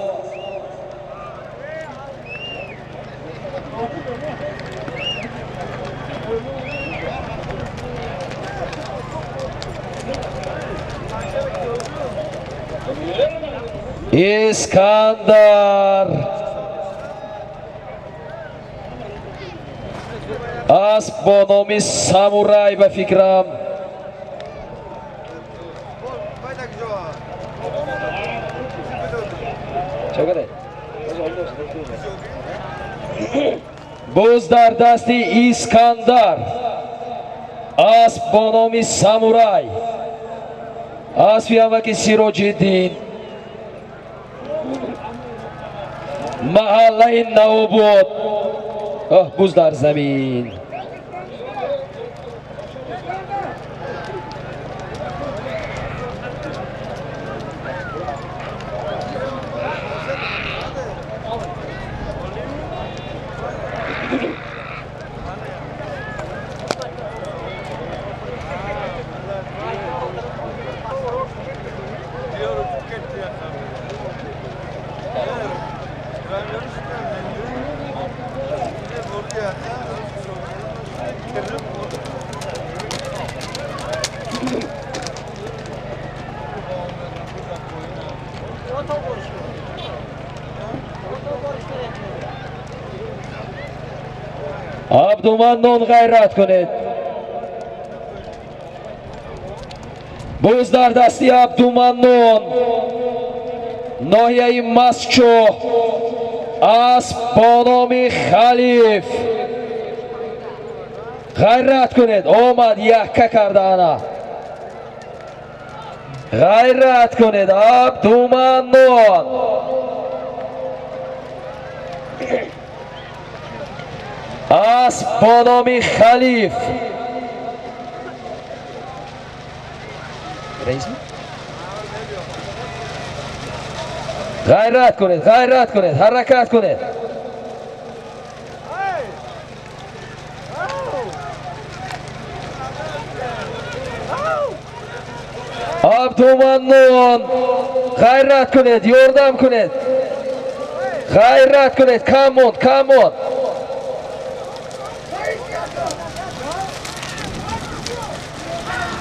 Искандар асп бо номи Самурай, ба фикрам. Боз дар дасти Искандар асп бо номи Самурай, аспи амаки Сироҷиддин, маҳаллаи Навобод. Оҳ, буз дар замин. Абдуманнон, ғайрат кунед. Боз дар дасти Абдуманнон, ноҳияи Мастчоҳ, асп бо номи Халиф. Ғайрат кунед, омад, якка карда ана. Ғайрат кунед, Абдуманнон. Асп бо номи Халиф. Ғайрат кунед, ғайрат кунед, ҳаракат кунед. Абдуманнон, ғайрат кунед, ёрдам кунед, ғайрат кунед. Кам монд, кам монд.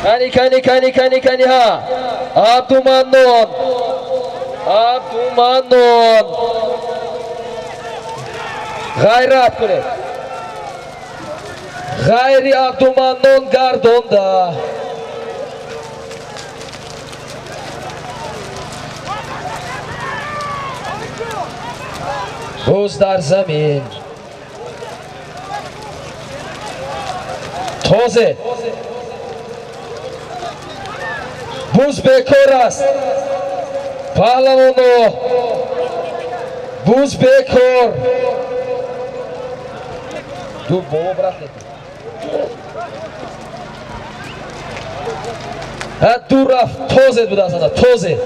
Кани, кани, кани, кани, кани, ҳа. Абдуманнон, Абдуманнон, ғайрат кунед. Ғайри Абдуманнон гардонда. Боз дар замин. Тозе буз бекор аст, паҳлавоно, буз бекор. Ду бобо брат, ду рафт, тозед буда ана тозе,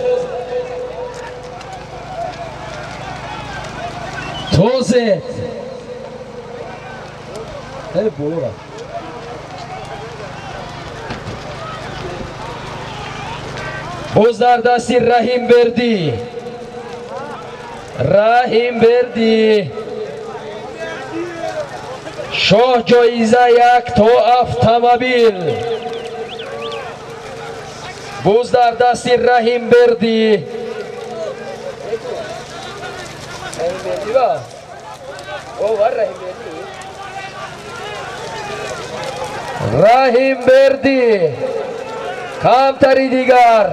тозед. Боло рафт. Боз дар дасти Раҳимбердӣ, Раҳимбердӣ, шоҳ ҷоиза як то автомобил. Боз дар дасти Раҳимбердӣ. Раҳимбердӣ, камтари дигар,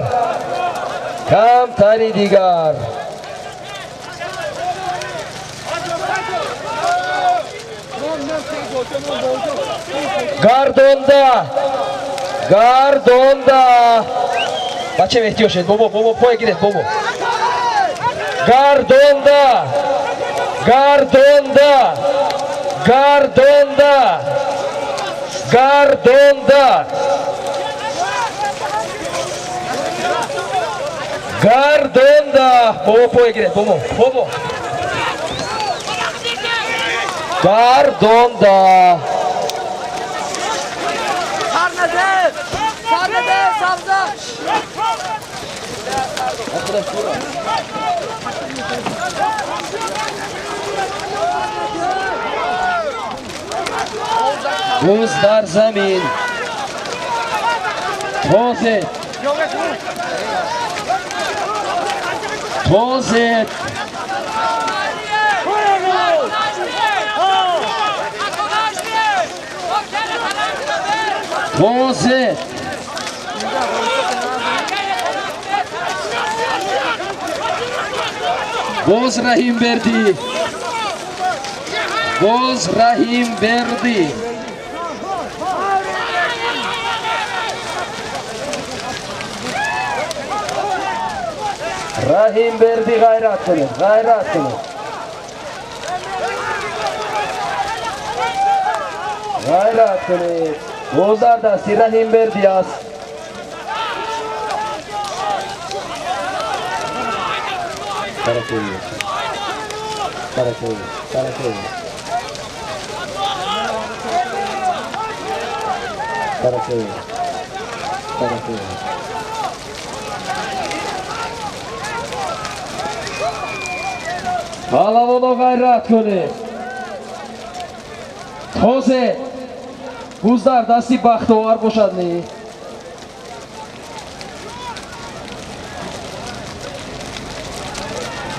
камтари дигар. Гардонда, гардонда. Бача, эҳтиёт шед, бобо, бобо, пой гиред, бобо. Гардонда, гардонда, гардонда, гардонда, гардонда. Бобо, пой гиред, бобо, бобо. Гардонда. Буз дар замин. Тозет. Тозет. Тозет. Боз Раҳимбердӣ. Боз Раҳимбердӣ. Раҳимбердӣ ғайрат кунед, ғайрат кунед. Ғайрат кунед. Боз дар дасти Раҳимбердӣ аст. Паҳлавоно ғайрат кунед. Тозе буз дар дасти бахтовар бошад не?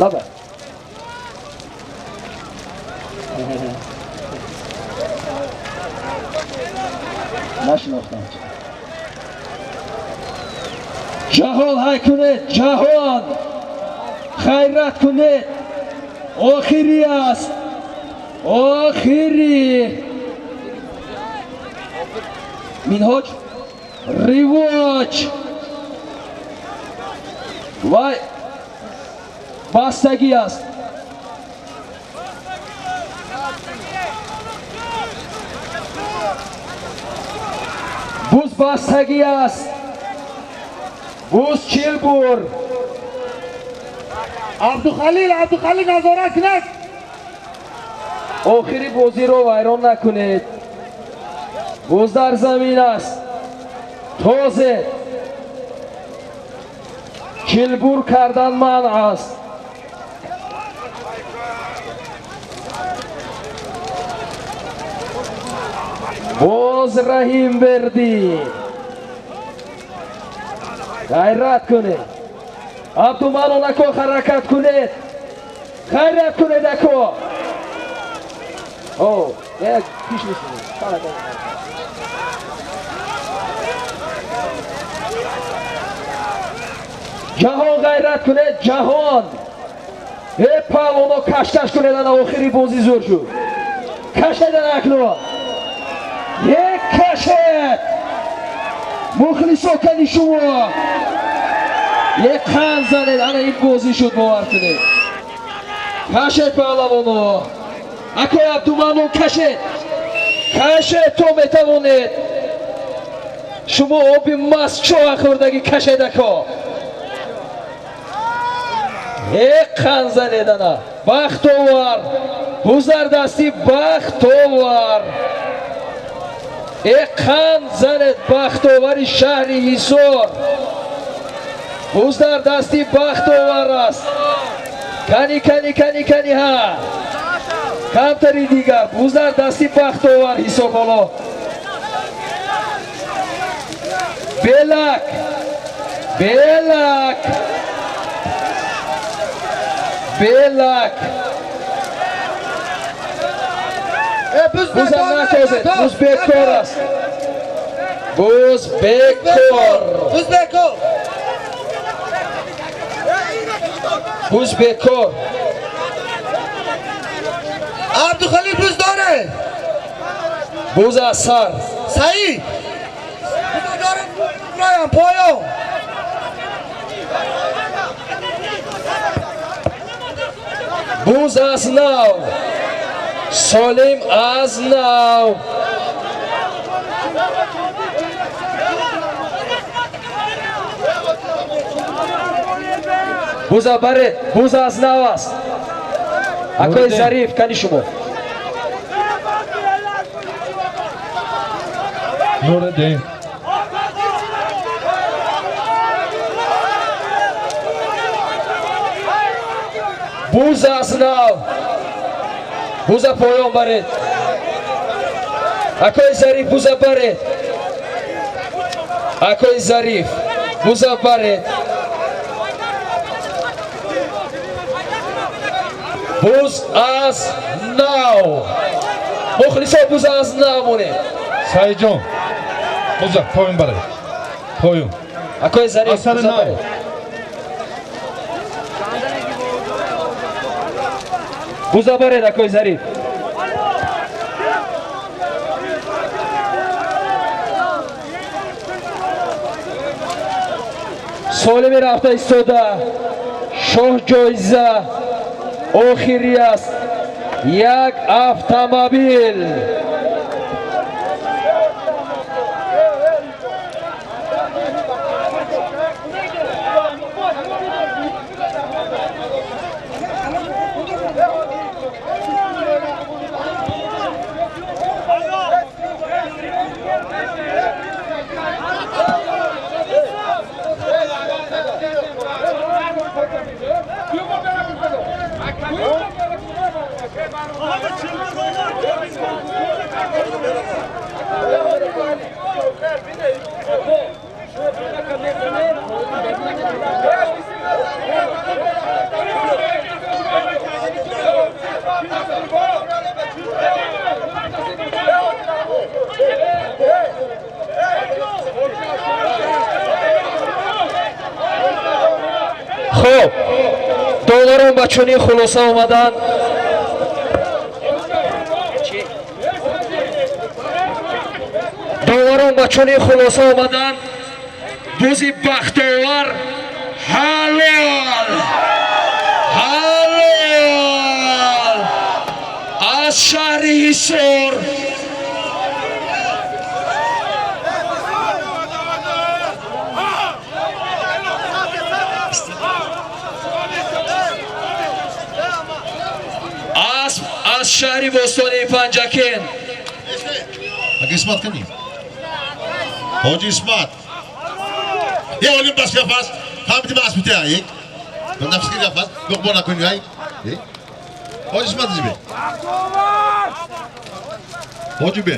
Лаба. Нашинохтам. Ҷаҳон ҳай кунед, ҷаҳон! Хайрат кунед! Охири аст! Охири! Минҳоҷ ривоҷ! Вай бастагӣ аст. Буз бастагӣ аст. Буз чилбур. Абдухалил, Абдухалил назорат кунад. Охири бозиро вайрон накунед. Буз дар замин аст. Тозе чилбур кардан манъ аст. Боз Раҳимбердӣ. Ғайрат кунед. Абдуманон ако ҳаракат кунед. Ғайрат кунед ако. О, як пиш нишинед. Ҷаҳон ғайрат кунед, ҷаҳон. Э паҳлавоно кашташ кунед, ана охири бозӣ зӯр шуд. Кашед ана акнун. Як кашед. Мухлисо кани шумо. Як қанд занед, ана ин бозӣ шуд, бовар кунед. Кашед паҳлавоно. Акои Абдуманон кашед. Кашед то метавонед. Шумо оби маст чоҳа хӯрдагӣ кашед ако. Як қанд занед ана. Бахтовар. Ҳузардасти бахтовар. Як қанд занед бахтовари шаҳри Ҳисор. Ҳузардасти бахтовар аст. Кани, кани, кани, кани ҳа. Камтари дигар. Ҳузардасти бахтовар ҳисоб ҳоло. Белак. Белак. Белак. Бузам натозед. Буз бекор аст. Буз бекор. Буз бекор. Буз бекор. Абдухалил буз дорад. Буз аз сар. Саид. Буз дорад. Поён, поён. Буз аз нав. Солим аз нав. Буза баред, буз аз нав аст. Акои Зариф, кани шумо. Нуриддин. Буз аз нав. Буза поён баред. Акои Зариф, буза баред. Акои Зариф, буза баред. Буз аз нав. Мухлисо, буза аз нав монед. Саидҷон, буза поён баред. Поён. Акои Зариф, Асари буза нав. баред. Буза баред, акои Зариф. Солими рафта истода шоҳ ҷоиза охирӣ аст, як автомобил. Хуб, долларон ба чунин хулоса омаданд. Долларон ба чунин хулоса омаданд. Бузи бахтовар ҳалол, ҳалол аз шаҳри Ҳисор. Асп аз шаҳри бостонии Панҷакент. Ака Исмат кани? Ҳоҷи Исмат. Е, олим бас гап аст. Фаҳмидӣ ба асп битеа, е? Ба нафс ки гап аст. Луқбо накунӣ, ай? Е? Ҳоҷи Исмат ҷибе. Ҳоҷи бе.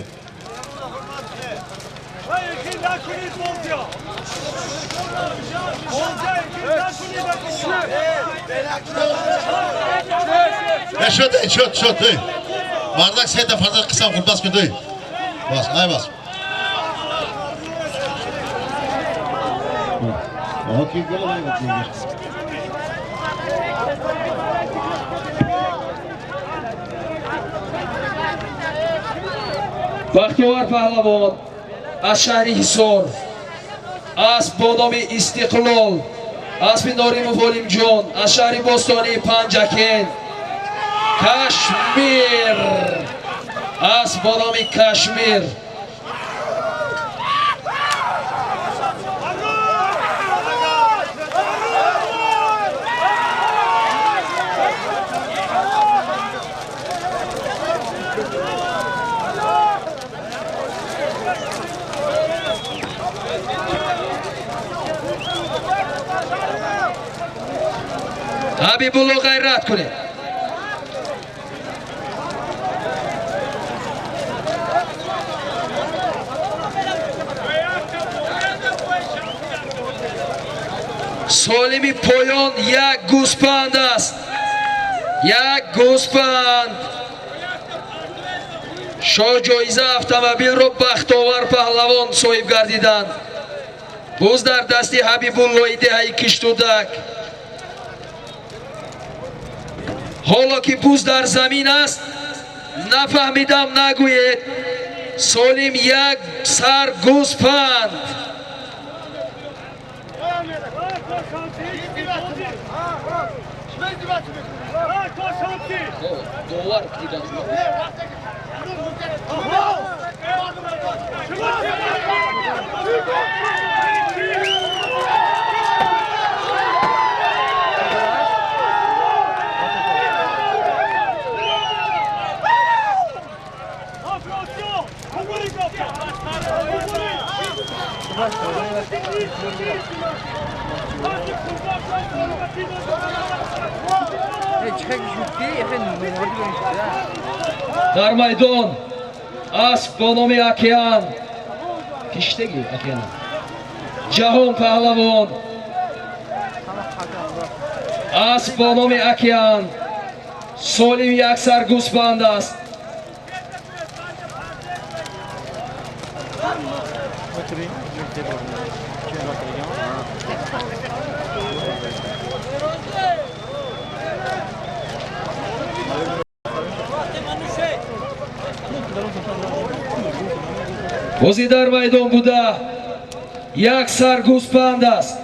Е, шуд, эй, шуд, шуд, эй. Мардак сета фарзанд қисам хӯрд, бас кун, эй. Бас, ай бас. Окей, гол, ай, окей. Бахтиёр паҳлавон аз шаҳри Ҳисор, асп бо номи Истиқлол, аспи Норимов Олимҷон аз шаҳри бостонии Панҷакент, Кашмир, асп бо номи Кашмир. Ҳабибулло, ғайрат кунед. Солими поён як гӯспанд аст, як гӯспанд. Шоҳ ҷоиза автомобилро бахтовар паҳлавон соҳиб гардиданд. Буз дар дасти Ҳабибуллои деҳаи Киштудак. Ҳоло ки буз дар замин аст, нафаҳмидам нагӯед. Солим як сар гӯспанд. Дар майдон асп бо номи Океан, киштаги Океан, Ҷаҳон Паҳлавон, асп бо номи Океан, солим як сар гӯсфанд аст. Бозӣ дар майдон буда як сар гӯсфанд аст.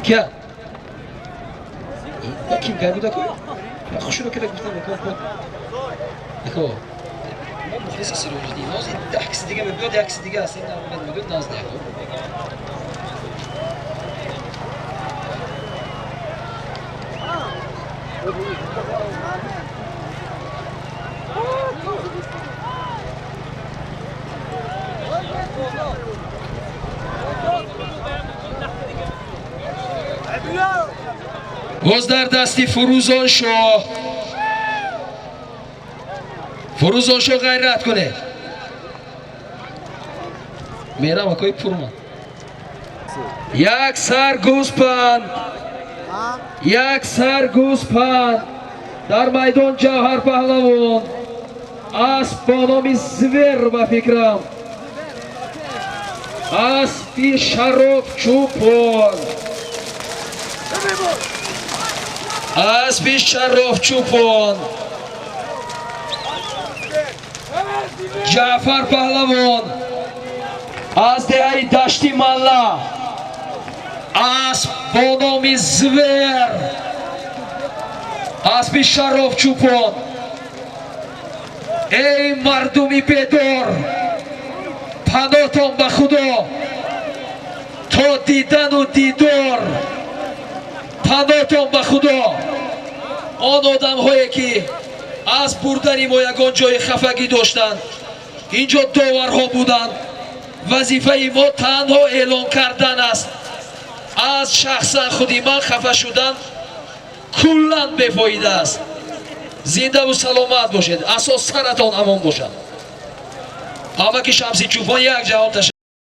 Кия? Ким гай буда ку? Хушро када гуфтам ко. Ако. Мо мухлиси Сироҷиддин. Ҳозир 10 киси дига мебиёд, як киси дига аст. Ин мегӯяд назд яко. Боз дар дасти Фурӯзоншоҳ. Фурӯзоншоҳ, ғайрат кунед. Мерам акои Пурман. Як сар гӯспанд. Як сар гӯспанд. Дар майдон Ҷавҳар Паҳлавон. Асп бо номи Звер, ба фикрам. Аспи Шароф Чӯпон. Аспи Шароф Чӯпон. Ҷаъфар Паҳлавон аз деҳаи Дашти Малла, асп бо номи Звер, аспи Шароф Чӯпон. Эй мардуми бедор, панотон ба Худо, то дидану дидор, панотон ба Худо. Он одамҳое ки аз бурдани мо ягон ҷои хафагӣ доштанд, инҷо доварҳо буданд. Вазифаи мо танҳо эълон кардан аст. Аз шахсан худи ман хафа шудан куллан бефоида аст. Зиндаву саломат бошед, асос саратон амон бошад. Ҳамаки Шамси Чӯпон як ҷаҳон ташаккур.